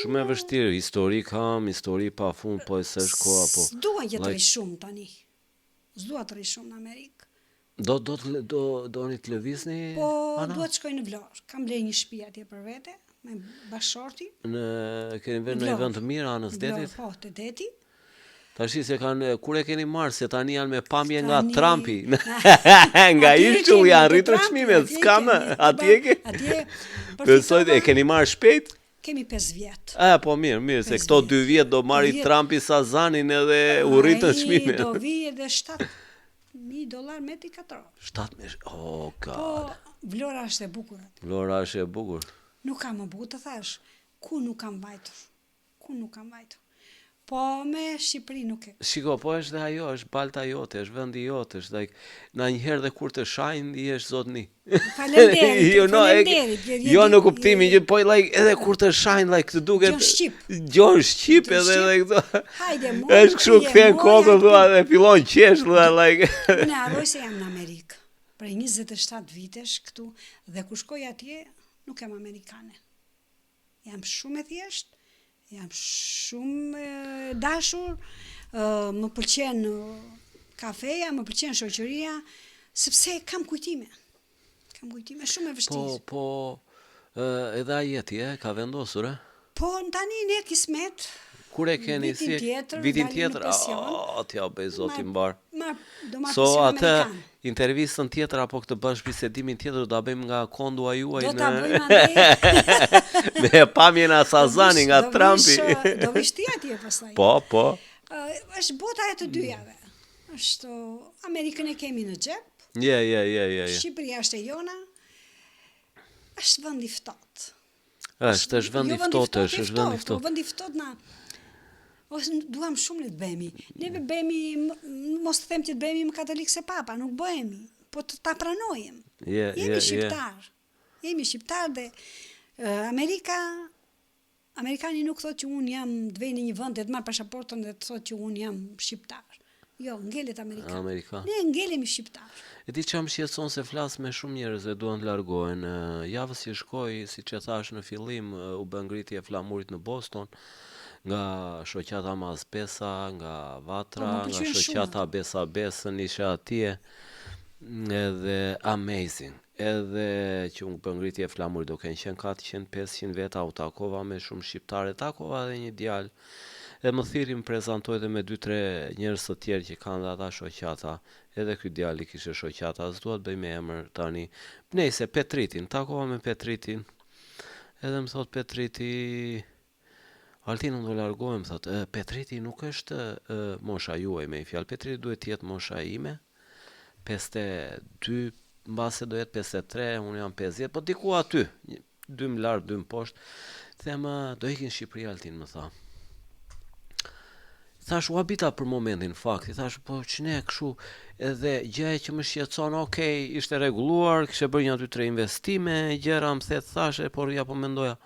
Shumë e vështirë, histori kam, histori pa fund, po e s'është koha, po. S'dua që të like, rri shumë tani. S'dua të rri shumë në Amerikë. Do do të lë- do doni të lëvizni? Po Ana? dua të shkoj në Vlorë. Kam blerë një shtëpi atje për vete me bashorti. Në keni vënë në një Vlorë. vend të mirë anës Vlorë, detit? Po, te deti. Tash se kanë kur e keni marrë se tani janë me pamje nga Tani- Trumpi. nga Atje e ishull kemi, janë te rritur Trumpi, çmimet, atje e s'ka më. kemi, Atje ke? Atje Besoj e përfitova- keni marrë shpejt? Kemi 5 vjet. A, po mirë, mirë, se Pesë këto vjet. 2 vjet do marri Vjet. Trumpi Sazanin edhe u rritën Ai çmimet. Do vi edhe 7000 dollar metri katror. 7 me Oh Po god. Vlora është e bukur aty. Vlora është e bukur. Nuk kam më bukur të thash, ku nuk kam vajtur. Ku nuk kam vajtur. Po me Shqipëri nuk e. Shiko, po është dhe ajo, është balta jote, është vendi jote, është like na një herë dhe kur të shajnë ndihesh zotni. Faleminderit, You know, e- faleminderit, je- je Jo di- në kuptimin je- që po like edhe kur të shajnë like të duket Gjon shqip. Gjon shqip Gjon edhe shqip. edhe këto. Hajde, moj, Është kështu pije, kthen moj, kokën hajde, thua dhe fillon qesh thua like Unë harroj se jam në Amerikë. Prej 27 vitesh këtu dhe kur shkoj atje nuk jam amerikane. Jam shumë e thjeshtë, jam shumë e dashur, ë, më pëlqen ë, kafeja, më pëlqen shoqëria, sepse kam kujtime. Kam kujtime shumë e Po vështirë. po ë, edhe ai jeti, e, ka vendosur, e? Po, tani ne kismet Kur e keni Vitin si e- tjetër, vitin dalim në tjetër, pension. a t'ja bëj zoti Marr- mbar. Marr, do marr So pension atë amerikan. intervistën tjetër apo këtë bashkëbisedimin tjetër do ta bëjmë nga kondua juaj Do në ta bëjmë andej. me pamjen e Sazani nga Do vish, Trumpi. ë, Do vish ti atje pastaj. Po, po. Ë, është bota e të dyjave. Është Amerikën e kemi në xhep, Je, je, je, je, je. Shqipëria është e jona. Është vend i ftohtë. Është, është vend i Jo ftohtë, është, është vend i po ftohtë. Vend i ftohtë na ose duam shumë ne të bëhemi. Neve bëhemi, mos të them që të bëhemi më katolik se papa, nuk bëhemi, po të ta pranojmë. Je, Jemi je, je. shqiptar. Jemi shqiptar dhe Amerika Amerikani nuk thotë që unë jam të vej në një vend dhe të marr pasaportën dhe të thotë që unë jam shqiptar. Jo, ngelet amerikan. Amerikan. Ne ngelemi shqiptar. E di që më shqetëson se flas me shumë njerëz dhe duan të largohen. Javës që shkoi, siç e thash në fillim, u bë ngritje e flamurit në Boston nga shoqata Mas Besa, nga Vatra, Po, më nga pëlqyen shumë shoqata ato. Besa Besën, isha atje. Edhe amazing. Edhe që unë bë ngritje e flamurit do kenë qenë 400, 500 veta, u takova me shumë shqiptare, takova edhe një djalë. E më thirri më prezantoi edhe me 2-3 njerëz të tjerë që kanë dhe ata shoqata. Edhe ky djali kishte shoqata, s'dua të bëj me emër tani. Nejse Petritin, takova me Petritin. Edhe më thot Petriti, Altin, unë do largohem, thot, e, Petriti nuk është e, mosha juaj me i fjalë. Petriti duhet të jetë mosha ime. 52, mbase do jetë 53, unë jam 50, po diku aty, dy më lart, dy më poshtë. Them, do ikin në Shqipëri Altin, më tha. Thash, u habita për momentin, në fakt, i thash, po ç'ne kështu, edhe gjëja që më shqetëson, okej, ishte rregulluar, kishte bërë një dy tre investime, gjëra më the, thashë, por ja po mendoja.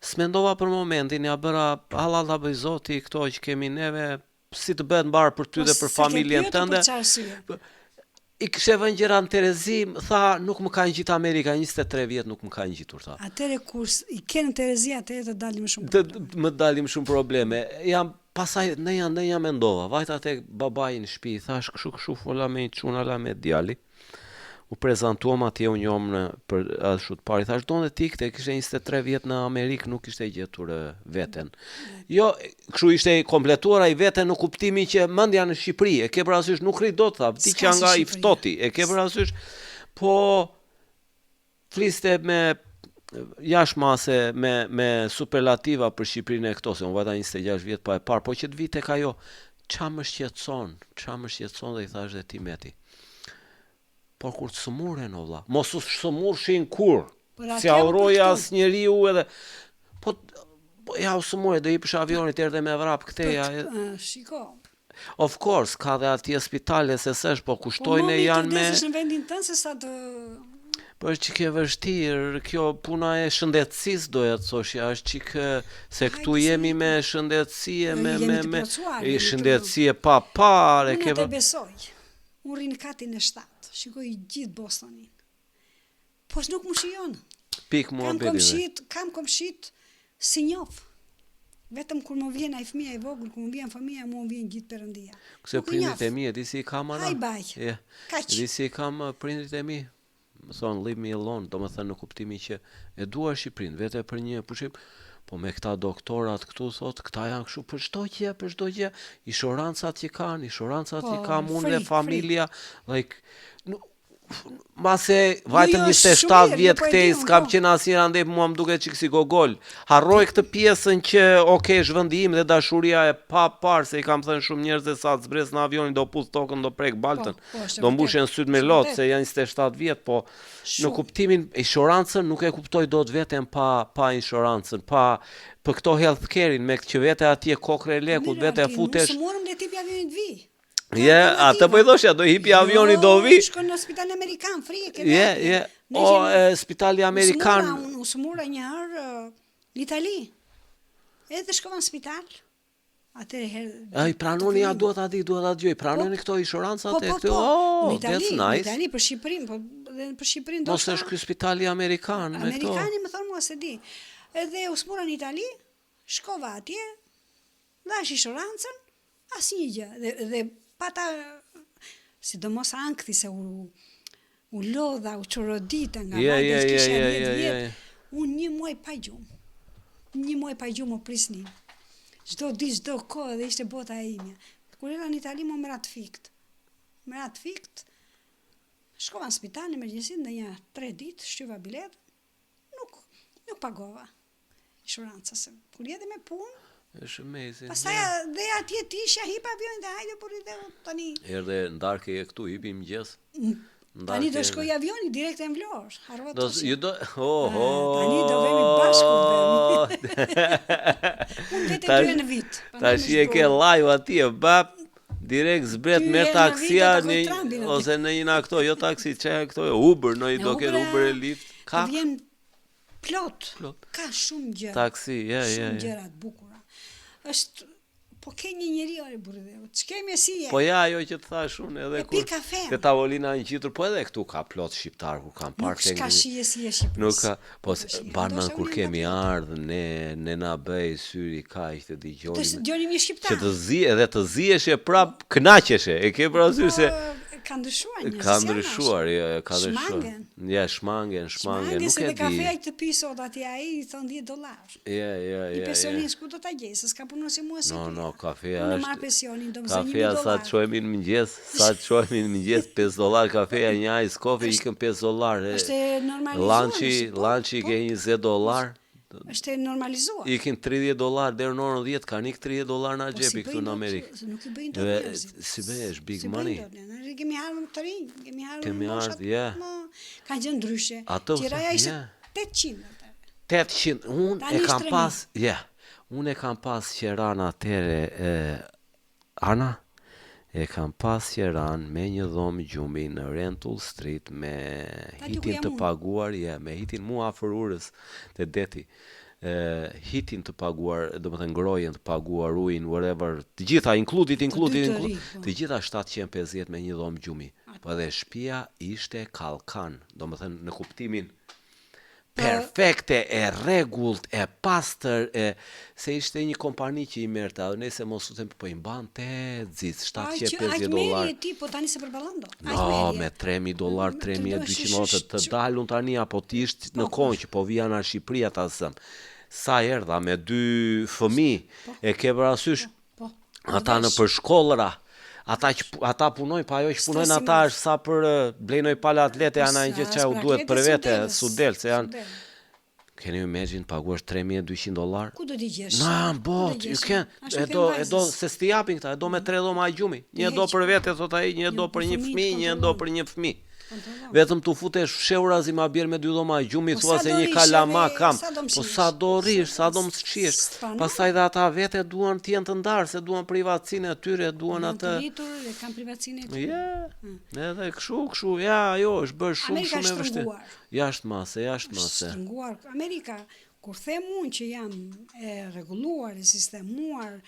S'mendova për momentin, ja bëra hallall ta bëj Zoti këto që kemi neve, si të bëhet mbarë për ty Po dhe për s'e ke familjen pyetur tënde. Për çfarë arsye? I kishe vënë gjëra në terezi, më tha, nuk më ka ngjitur Amerika, 23 vjet nuk më ka ngjitur, tha. Atëre kur s- i ke në terezi, atëre të dalim shumë Të, probleme. më dalim shumë probleme. Jam pasaj ndenja ndenja mendova, vajta tek babai në shtëpi, i thash kështu kështu fola me një çun ala me djali. U prezantuam atje u njohëm në për ashtu të parë, i thash donte të ikte, kishte 23 vjet në Amerikë, nuk kishte gjetur e, veten. Jo, kështu ishte i kompletuar ai veten në kuptimin që mendja në Shqipëri, e ke parasysh nuk rri dot tha, vdiqja S'ka si nga i Shqipëria. ftoti, e ke parasysh, po fliste me jashtë mase me me superlativa për Shqipërinë e këto, se unë vajta 26 vjet pa e parë, po që të vi tek ajo, ça më shqetëson, ça më shqetëson dhe i thash dhe ti Meti. Por kur të sëmuren, o vlla, mos u sëmurshin kur. Për Si atje apo për uroj këtu? as njeriu edhe po po ja u sëmure, do hipësh avionit erdhe me vrap këtej. Për ja, të- ë, Shiko. Of course, ka dhe atje spitale se s'është, po Po kushtojnë më e mirë të janë me vdesësh në vendin tënd se sa të Po është çik e vështirë, kjo puna e shëndetësisë doja të thoshja, është çik e, se këtu Hajde, se jemi me shëndetësi e me Jemi me të me plotësuar, e jemi të- shëndetësi e pa parë, e Unë ke atë besoj. Unë rri në katin e 7, shikoj gjithë Bostonin. Po nuk më shijon. pik Kam muhabeti. dhe. komshit, kam komshit si njoh. Vetëm kur më vjen ai fëmia i vogël, kur më vjen fëmia, mua më vjen gjithë perëndia. Kse Nuk i prindrit e njoh. mi, e di si i kam ana? Haj baj. Je. Kaq. E di si i kam uh, prindrit e mi? Më thonë, leave me alone, do më thënë në kuptimin që e dua Shqipërinë, vete për një pushim, po me këta doktorat këtu, thot, këta janë kështu për çdo gjë, për çdo gjë, inshurancat që kanë, inshurancat që Po, kam unë dhe free, free. familja, like, nuk, Mase vajtëm jo, është 27 shumë mirë, vjet jo, po e këtej, di unë, s'kam po. qenë asnjëherë andej, mua më duket çik si gogol. Harroj këtë pjesën që, okay, është vendi im dhe dashuria e pa parë, se i kam thënë shumë njerëz se sa të zbres në avionin do puth tokën, do prek baltën. Po, po, është e do mbushen vërtet, syt me është lot vërtet. se janë 27 vjet, po në Shumë. kuptimin inshurancën nuk e kuptoj dot veten pa pa inshurancën, pa për këto healthcare-in me këtë që vete atje kokre e lekut, Mirë, vete Altin, futesh. Unë sëmurëm le tipi avionit vi. Je, atë po i thoshja, do hipi avioni do vi. Jo, Shkon në spital amerikan, free e ke Je, vetë. je. Ne O, kemi- e, spitali U amerikan. sëmura, Unë u sëmura një herë ë, në Itali. Edhe shkova në spital. Atëherë herë Ai pranoni, ja duhet ta di, duhet ta dëgjoj. Pranoni Po, këto inshurancat Po, e po, këto. po. Oh, në Itali, that's në nice. Itali për Shqipërinë, po dhe për Shqipërinë Mos ndoshta. është ky spitali amerikan me këto. Amerikani më thonë mua se di. Edhe u smura në Itali, shkova atje, dhash inshurancën, asnjë gjë. Dhe, dhe pata, sidomos ankthi se u, u lodha, u çorodita nga Je, vajta je, që je, kisha je, 10 je, vjet. je. Unë një muaj pa gjumë. Një muaj pa gjumë më prisnin. Çdo ditë, çdo kohë dhe ishte bota e imja. Kur era në Itali më ra të fikt. Më ra të fikt. Shkova në spital në emergjenci në një 3 ditë, shtyva bilet. Nuk nuk pagova inshuranca se kur je dhe me punë, Është amazing. pastaj yeah. dhe atje ti isha hip avionin dhe hajde burri dhe tani Erdhe ndarke je këtu, hipi mëngjes. tani do shkoj avioni direkt në Vlorë, harrova Do të ju do oh, oh. Tani do vemi bashkë vemi. Unë vete Tash- dy herë në vit. prandaj Tash më je ke zbor. live atje, bap. Direkt zbret Dy merr herë në vit taksia do takoj në Trumpin atje. ose në një nga këto, jo taksi, çe këto, Uber, në Në do ketë Uber, Uber e Lyft. Ka Të vjen plot. Plot. Ka shumë gjë. taksi, je, je. Shumë je. gjëra të bukura. Është po ke një njeri ore burri dhe. Ç'kemi si je? Po ja, ajo që të thash unë edhe E pi kafe. Te tavolina ngjitur, po edhe këtu ka plot shqiptar kur kanë Nuk parë tek ka shije si e Shqipërisë. Nuk ka, po Nuk se- ka shije. mban mend Ndoshta kur unë jam kemi patriot. ardhë ne ne na bëj syri kaq të Të dëgjonim. dëgjonim një shqiptar. Që të zi edhe të ziheshe prap kënaqeshe. E ke parasysh se Po, ka ndryshuar njerëzit. ka s'janë ndryshuar, jo, jo, ka ndryshuar. Shmangen. Ja, shmangen, shmangen, Shmangen nuk se e dhe di. kafeja që të pi sot atje ai i thon 10 dollar. Ja, ja, Një ja. ja. pensionist ku do ta gjej, se s'ka punuar si mua si No, ty. no, kafeja Unë është. marr pensionin, do më zë 1000 Kafeja sa dollar. të çohemi në mëngjes, sa të çohemi në mëngjes 5 dollar kafeja, një ice coffee ikën 5 dollar. e. Është e normalizuar. Lunchi, është, po, lunchi po, ke 20 dollar. Është e normalizuar. Ikin 30 dollar deri në orën 10, kanë ik 30 dollar në Po, si xhepi këtu bëjnë në dot, Amerikë. se Nuk i bëjnë dot Dhe, njerëzit. si bëj, është big Si bëjnë money. dot, Ne Ne kemi ardhur të rinj, kemi ardhur Kemi në moshat ardhur, yeah. më- Ka qenë ndryshe. Ato, Qiraja ishte yeah. 800 atëherë. 800, unë Tani e është kam 3000. pas, yeah, unë e kam pas qeran atëre, e, Ana, e kam pas qeran me një dhomë gjumi në Rentoul Street me Ta di ku heatin jam të unë. paguar, yeah, me heatin mua afër urës të deti. E, heatin të paguar, do të thënë ngrohjen të paguar, ujin, whatever, të gjitha included, included, dy të included, ri, po. të gjitha 750 me një dhomë gjumi. Po edhe shtëpia ishte kallkan, do të thënë në kuptimin perfekte, e rregullt, e pastër, e se ishte një kompani që i merrte, edhe nëse mos u them po i mban te xit Aq aq 750 dollar. merje ti, po tani se përballon dot. Aq No, merje. me 3000 dollar, Të do- 3200 ose të sh- dalun tani apo ti ishte në Po, kohën që po vija nga Shqipëria ta zëm. Sa erdha me dy fëmijë, e ke parasysh? Po. Ata në për shkollëra, ata që ata punojnë, pa ajo që punojnë Stresi ata madh. është sa për eh, blejnë oj pala atlete, janë ai gjë Sa, që u as për duhet për atlete, vete, s'u del, s'u del, se janë s'u del. Can you imagine paguash 3200 dollar? Ku do t'i gjesh? Na, Ku do bot, t'i you gjesh? can. Ashtu E them do, e do, vajzës. se s'ti japin këta, e do me tre dhoma gjumi. Një e do heq. për vete, thot ai, një e do Jo, për për një fëmijë fëmijë, një e do kontrollon. për një fëmijë. Kontrollon. Vetëm tu futesh fshehurazi ma bjer me dy dhoma gjumi, Po thua sa se do një rish kalama edhe, kam. sa do Po mshihesh? sa do rish, sa do mshihesh. S'pranon. Pastaj dhe ata vete duan të jenë të ndarë, se duan privatësinë e tyre, duan Janë të atë. rritur, e kanë privatësinë e tyre. Ja, edhe kështu, kështu, ja, ajo është bërë shumë Amerika shumë e është vështirë. shtrënguar. Jashtë mase, jashtë mase. Shtrënguar. Amerika, kur them unë që jam e rregulluar, e sistemuar,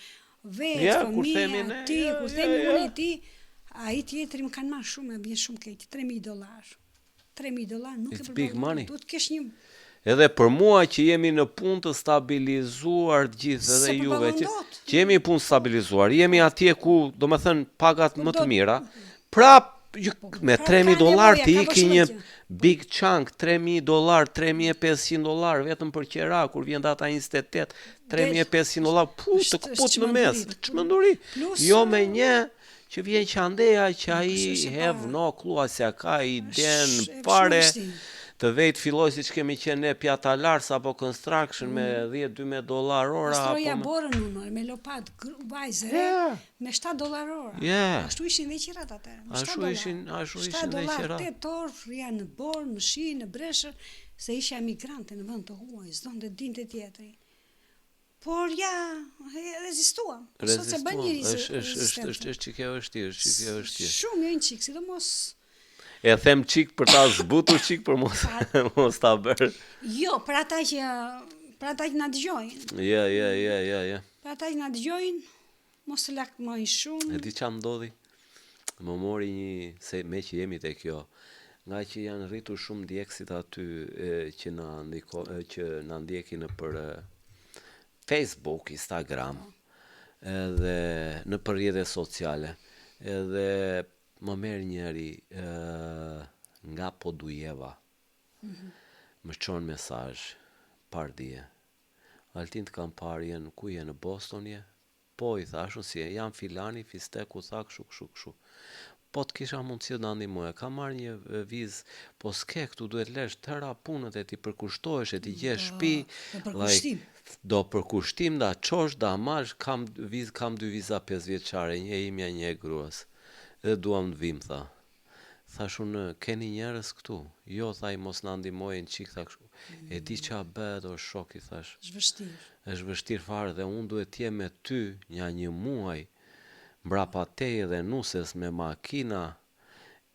vetë, Ja, kur fëmija, themi ne, ti, ja, kur ja, themi ja. unë e ti, ai tjetri më kanë marrë shumë, e vjen shumë keq, 3000 dollar. 3000 dollar nuk It's e big përballon. money. Duhet të kesh një Edhe për mua që jemi në punë të stabilizuar të gjithë edhe Se juve përballon që, dot. që jemi në punë stabilizuar, jemi atje ku, do me thënë, pagat më të do- mira, prap ju- me prap 3000 ka dollar nevoja, ti ka iki një boshllëqe. big chunk, 3000 dollar, 3500 dollar vetëm për qera kur vjen data 28, 3500 dollar, pu të Është- këput është në mes, çmenduri. çmenduri. Plus, Jo me një që vjen që andeja që ai është e have pa- no clue as ja ka iden Është- është fare shumë vështirë. të vejt filloj siç kemi qenë ne pjatalars apo construction me 10-12 dollar ora Pastroja apo me... borën unë, me lopat, gru- vajzë re, Yeah. me 7 dollar ora. Yeah. Ashtu ishin dhe qirat atëherë, me 7 Ashtu dollar. ishin- ashtu 7 ishin dhe dollar, qirat. 8 orë rria në borë, në shi, në breshër, se isha emigrante në vend të huaj, s'donte dinte tjetri. Por ja, e- rezistuam. Sot se bën njeri Është është është rezistencë. është është çik e vështirë, është çik e vështirë. Shumë jo një çik, sidomos E them çik për ta zbutur çik për mos mos ta bër. jo, për ata që për ata që na dëgjojnë, Ja, ja, ja, ja, ja. për ata që na dëgjojnë, mos të lakmojnë shumë. E di ç'a ndodhi? Më mori një se me që jemi te kjo, nga që janë rritur shumë ndjekësit aty e, që na ndiko, e, që na ndjekin nëpër e, Facebook, Instagram, edhe në për rrjete sociale. Edhe më merr njëri e, nga Podujeva. Më çon mesazh pardje. Altin të kam parë, je në ku je në Boston je? Po i thash unë si je, jam filani, fisteku tha kështu kështu kështu. Po të kisha mundësi të na ndihmoja. Kam marrë një e, vizë, po s'ke këtu duhet lesh tëra punët e ti përkushtohesh e ti gjesh shtëpi. do përkushtim. do përkushtim, da çosh, da marrsh, kam vizë, kam dy viza 5 vjeçare, një e imja, një e gruas. Dhe duam të vim, tha. Thash unë, keni njerëz këtu? Jo, tha, i mos na ndihmojnë çik, tha kështu. E di qa bëhet, o shok, i thash. Është vështirë. Është vështirë fare dhe unë duhet të jem me ty nja një muaj mbrapa teje dhe nuses me makina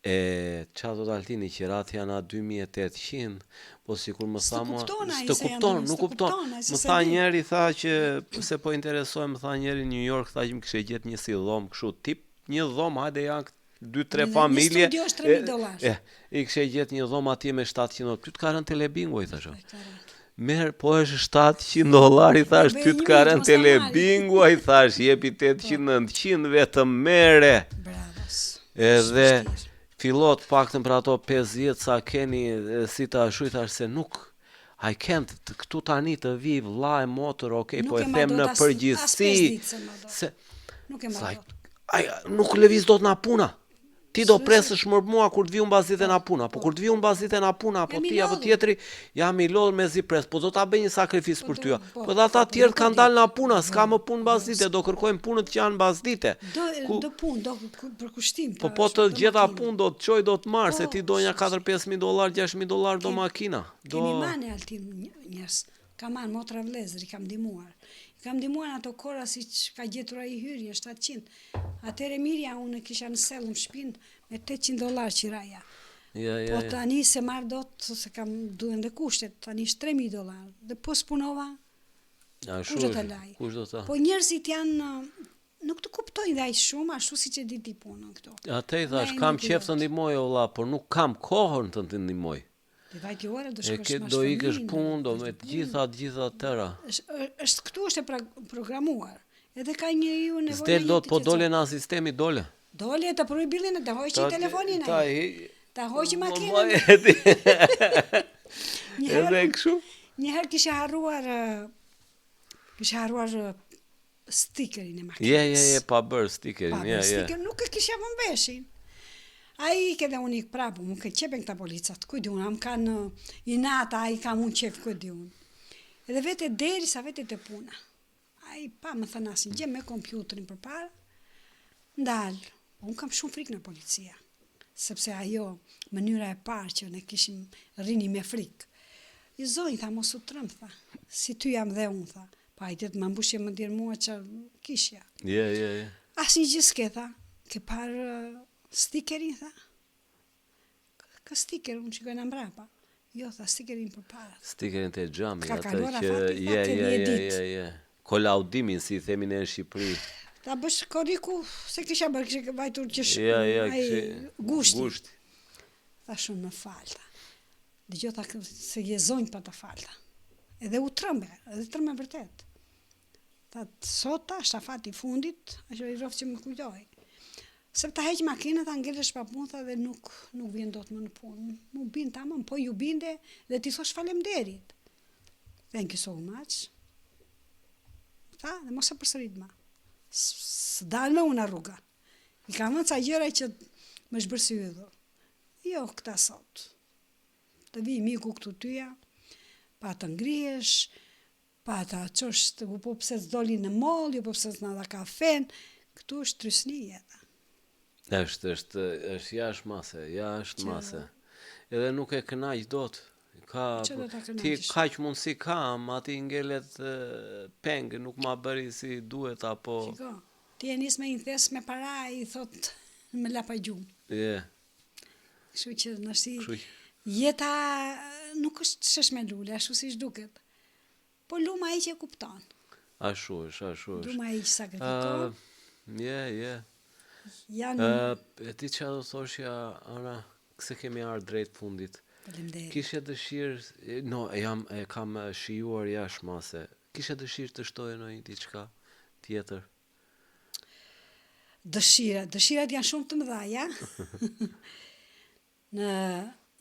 e qa thot Altini qirat janë a 2800 po sikur më tha S'të mua kupton ai s'të se janë kupton 2800, nuk s'të kupton kupton ai se më s'e tha di. njëri tha që se po interesohem më tha njëri në New York tha që më kishte gjetë një si dhomë kështu tip një dhomë hajde janë dy tre Një- një familje studio është 3000 e- dollar. e, i kishte gjetë një dhomë atje me 700 dollar ty të ka rënë telebingo i thashë E ka rënë. Merë, po është 700 dollar, i thash, Bëj ty të një ka minutë, rënë mos ta marri. telebingu, ai thash, jepi 800, 900, vetëm mere. Bravos. Edhe Është vështirë. fillot paktën për ato 50 sa keni, e, si ta ashu, i thash se nuk, I can't, të- këtu tani të vi vlla e motër, okej, Nuk po e e ma them dot në as- as përgjithësi, pesë ditë se ma dot. se Nuk e marr Sa, dot. ai nuk lëviz dot nga puna. Ti do presësh më mua kur të vi unë mbasdite nga puna, po kur të vi unë mbasdite nga puna, apo ti apo tjetri, jam i lodhur mezi pres, po do ta bëj një sakrificë po për ty. Po, po dhe ata po, tjerët kanë dalë nga puna, s'ka më punë mbasdite, do kërkojnë punët që janë mbasdite. Do do punë, do përkushtim. Po po të gjeta punë do të çoj do të marr, se ti do nja 4-5 mijë dollar, 6 mijë dollar do makina. Do Kemi marrë Altin njerëz. Kam marrë motra vëllezër, i kam ndihmuar. I kam ndihmuar në ato kohëra siç ka gjetur ai hyrje, 700. Atëherë Mirja unë kisha në Sellëm shpinë me 800 dollar qiraja. Ja, ja, po tani s'e marr dot se kam duhen dhe kushtet, tani është 3000 dollar. Dhe po s'punova, Ashtu kush do ta është, laj? Kush do ta? Po njerëzit janë nuk të kuptojnë dhe aq shumë ashtu siç e di ti punën këtu. Atë i thash, Ne kam nuk i qejf të dot. ndihmoj o vlla, por nuk kam kohën të të ndihmoj. Ti vajti ora do E shkosh ke ma do ikësh fëmijën, punë, do do me të gjitha, të gjitha tëra. Është është këtu është e pra- programuar. Edhe ka njeriu nevojë S'del një dot, të po qetësohet. dole nga sistemi dole. Dole të provoj billin, të hoqi telefonin Ta ai. hi- Ta hoqi Po, makinën. e di. Një herë Edhe kështu. Një herë kisha harruar ë, kisha harruar ë, stikerin e makinës. Je, je, je, pa bërë stikerin, Pa je, bërë je. stiker, nuk e kisha vënë veshin. Ai ik edhe unë ik prapë, mu ke qepen këta policat, ku di unë, a më kanë inata, ai kam unë qef, ku di unë. Edhe vete deri sa vete te puna. Ai pa më thënë asnjë gjë me kompjuterin përpara. Ndal. Po unë kam shumë frikë nga policia, sepse ajo mënyra e parë që ne kishim rrini me frikë. I zonjë, tha, mos u trëm, tha, si ty jam dhe unë, tha. Pa ai të më mbushje më ndirë mua që kishja. Je, je, je. Asnjë gjë s'ke, tha. Ke parë uh, stikerin, tha. Kë stiker, unë shikoj nga mbrapa. Jo, tha, stikerin përpara. Stikerin te xhami, Ka atë kaluar që afati, tha, je, ke je, dhjetë je, ditë. je, je. Kolaudimin si i themi ne në Shqipëri. Ta bësh korriku, se kisha bërë, kisha vajtur që sh... Ja, ja, ai kishe gushti. Gushti. Tha shumë më fal, tha. Dëgjoj tha se je zonjë pa ta fal, tha. Edhe u trëmbe, edhe trëmbe vërtet. Tha, sot ta është afati i fundit, aq i rroftë që më kujtoi. Se ta heq makinën, tha ngelesh pa punë, tha dhe nuk nuk vjen dot më në punë. Mu bind tamam, po ju binde dhe ti thosh faleminderit. Thank you so much. Tha, dhe mos e përsërit më. S'dal më unë nga rruga. I kam vënë ca gjëra që më është bërë si yllur. Jo, këta sot. Të vi miku këtu tyja, pa të ngrihesh, pa ta çosh të po pse s'doli në moll, jo po pse s'na dha kafen, këtu është trysni jeta. Është, është, është jashtë mase, jashtë Që- mase. Edhe nuk e kënaq dot. Ka, Që do ta ti kënaqesh? kaq mundësi kam, ati ngelet e, peng, nuk ma bëri si duhet apo Shiko, ti e nis me një thes me para, i thot më la pa gjumë. je, Kështu që nështë kështu që jeta nuk është shesh me lule, ashtu siç duket. Po lum ai që e kupton. ashtu është, ashtu është. Lum ai që sakrifikon. Ë, je, je. Janë Ë, e di çfarë do thoshja, Ana, kse kemi ardhur drejt fundit. faleminderit. Kishe dëshirë, e, no, e jam e kam e, shijuar jashtë mase. Kishe dëshirë të shtoje ndonjë diçka tjetër? Dëshira, dëshirat janë shumë të mëdha, ja? në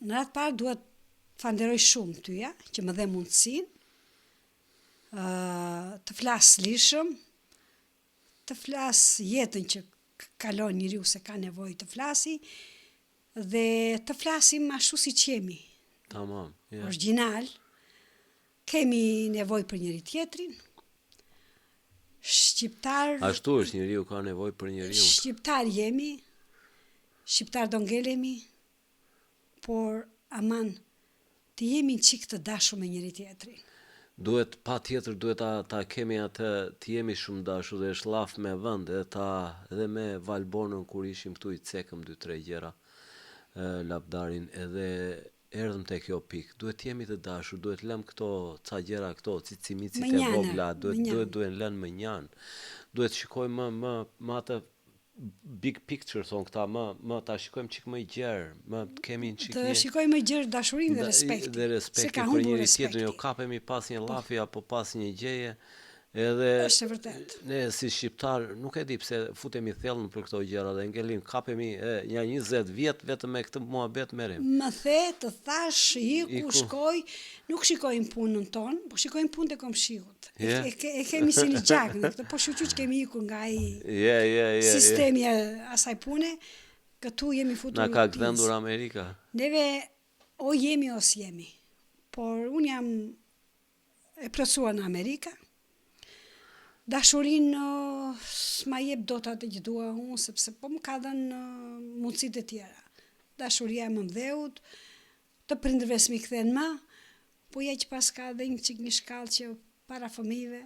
në radhë parë dua të falenderoj shumë ty, ja, që më dhe mundësinë ë të flas lirshëm, të flas jetën që k- kalon njeriu se ka nevojë të flasi dhe të flasim ashtu siç jemi, Tamam, je. origjinal. Kemi nevojë për njëri tjetrin. Shqiptar Ashtu është, njeriu ka nevojë për njeriu. Shqiptar jemi, shqiptar do ngelemi, por aman të jemi një çik të dashur me njëri tjetrin. Duhet patjetër duhet ta ta kemi atë, të jemi shumë dashur dhe është llaf me vend edhe ta edhe me Valbonën kur ishim këtu i cekëm dy tre gjëra ë Labdarin edhe erdhëm te kjo pikë. Duhet të jemi të dashur, duhet lëm këto ca gjëra këto, cicimicit Më e njanë, vogla, duhet më njanë. duhet duhen lënë më njanë. Duhet shikojmë më më më atë big picture thon këta, më më ta shikojmë çik më gjerë, më të kemi një çik Të një shikojmë më gjerë dashurinë dhe Da- respektin. Dhe Se respekti ka për humbur njëri tjetrin, jo respekti. kapemi pas një llafi apo pas një gjëje. Edhe Është e vërtetë. Ne si shqiptar nuk e di pse futemi thellë për këto gjëra dhe ngelim kapemi e, nja 20 vjet vetëm me këtë muhabet merrem. Më the, të thash, iku, Iku. shkoj, nuk shikojmë punën tonë, po shikojmë punën e komshiut. E, Je. e, e kemi si një gjak në këtë, po shyqyr që kemi ikur nga ai Je, je, je. je. sistemi e asaj pune. Këtu jemi futur Na ka rutinë. gdhendur Amerika. Neve o jemi o s'jemi. Por unë jam e plotësuar në Amerika. Dashurinë s'ma jep dot atë që dua unë, sepse po më ka dhënë mundësitë e tjera. Dashuria e mëmëdheut, të prindërve s'm'i kthen më, po ja që paska dhe një çik një shkallë që para fëmijëve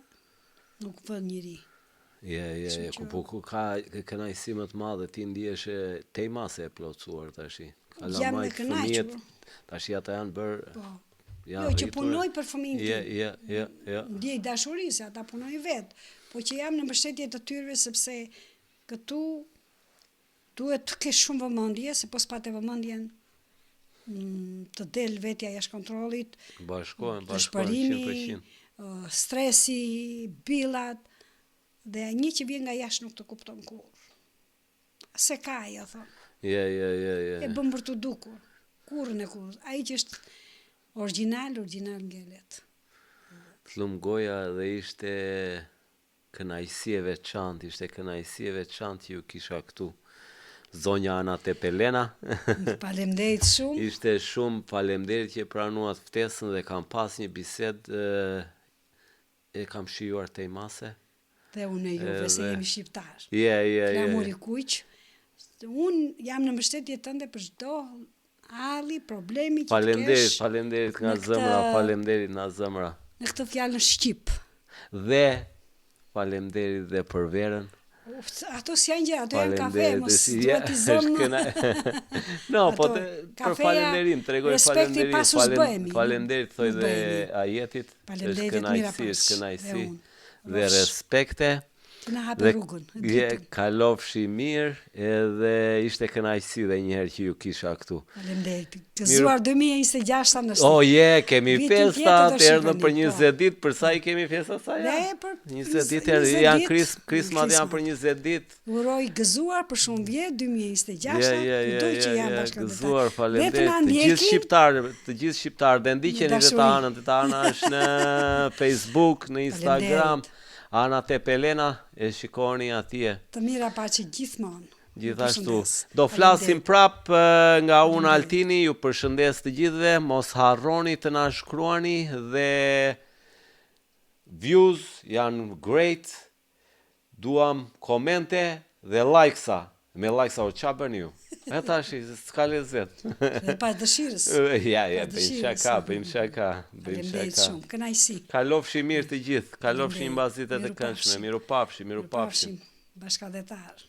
nuk vën njeri. Je, je, je, ku po ku ka kënaqësi më të madhe, ti ndihesh tej mase e plotësuar tashi. Jam e kënaqur. Tashi ata janë bërë Po. Jo, që punoj për fëmijën tim. Je, je, je, je. Ndjej dashuri se ata punojnë vetë, po që jam në mbështetje të tyrve sepse këtu duhet të kesh shumë vëmendje, se po s'pate vëmendjen mm, të del vetja jashtë kontrollit, Bashkohen, bashkohen 100%. Stresi, billat dhe një që vjen nga jashtë nuk të kupton kurrë. Se ka ajo thonë. Je, je, je, je. E bën për t'u dukur. Kurrën e kurrës. Ai që është origjinal, origjinal ngelet. Të lumtë goja dhe ishte kënaqësi e veçantë, ishte kënaqësi e veçantë që ju kisha këtu. Zonja Ana Tepelena. Faleminderit shumë. Ishte shumë faleminderit që pranuat ftesën dhe kam pas një bisedë e kam shijuar tej mase. Dhe unë e juve se jemi shqiptar. Je, je, je. Flamuri kuq. Unë jam në mbështetje tënde për çdo halli, problemi që të kesh. Faleminderit, faleminderit nga zemra, faleminderit nga zemra. Në këtë fjalë në shqip. Dhe faleminderit dhe për verën. Ato s'janë gjë, ato janë kafe, mos duhet t'i zëmë. No, po të, për falenderim, tregoj falenderim, falem, faleminderit thoj dhe Ajetit, është kënaqësi, është kënaqësi dhe respekte. Ti na hape rrugën. Je kalofshi mirë, edhe ishte kënaqësi dhe një herë që ju kisha këtu. Faleminderit. Gëzuar 2026 sa në Oh je, kemi festa, të erdhëm për 20 po. ditë, për sa i kemi festa sa janë? Ne për 20 ditë janë kris, krismat janë për 20 ditë. Uroj gëzuar për shumë vjet 2026, je, je, je, kudo që janë bashkë Gëzuar, faleminderit. Të gjithë shqiptarë, të gjithë shqiptarë, dhe ndiqeni dhe të Anën, të Ana është në Facebook, në Instagram. Ana Tepelena, e shikoni atje. Të mira paçi gjithmonë. Gjithashtu. Do flasim prap nga unë Altini, ju përshëndes të gjithëve, mos harroni të na shkruani dhe views janë great. Duam komente dhe likesa. Me likesa o ça bëni ju? E tash s'ka lezet. Dhe pas dëshirës. Ja, ja, bëjmë shaka, bëjmë shaka, bëjmë shaka. Shumë, kënaqësi. Kalofshi mirë të gjithë, kalofshi një mbasdite të këndshme, mirupafshim, mirupafshim. Bashkatdhetar.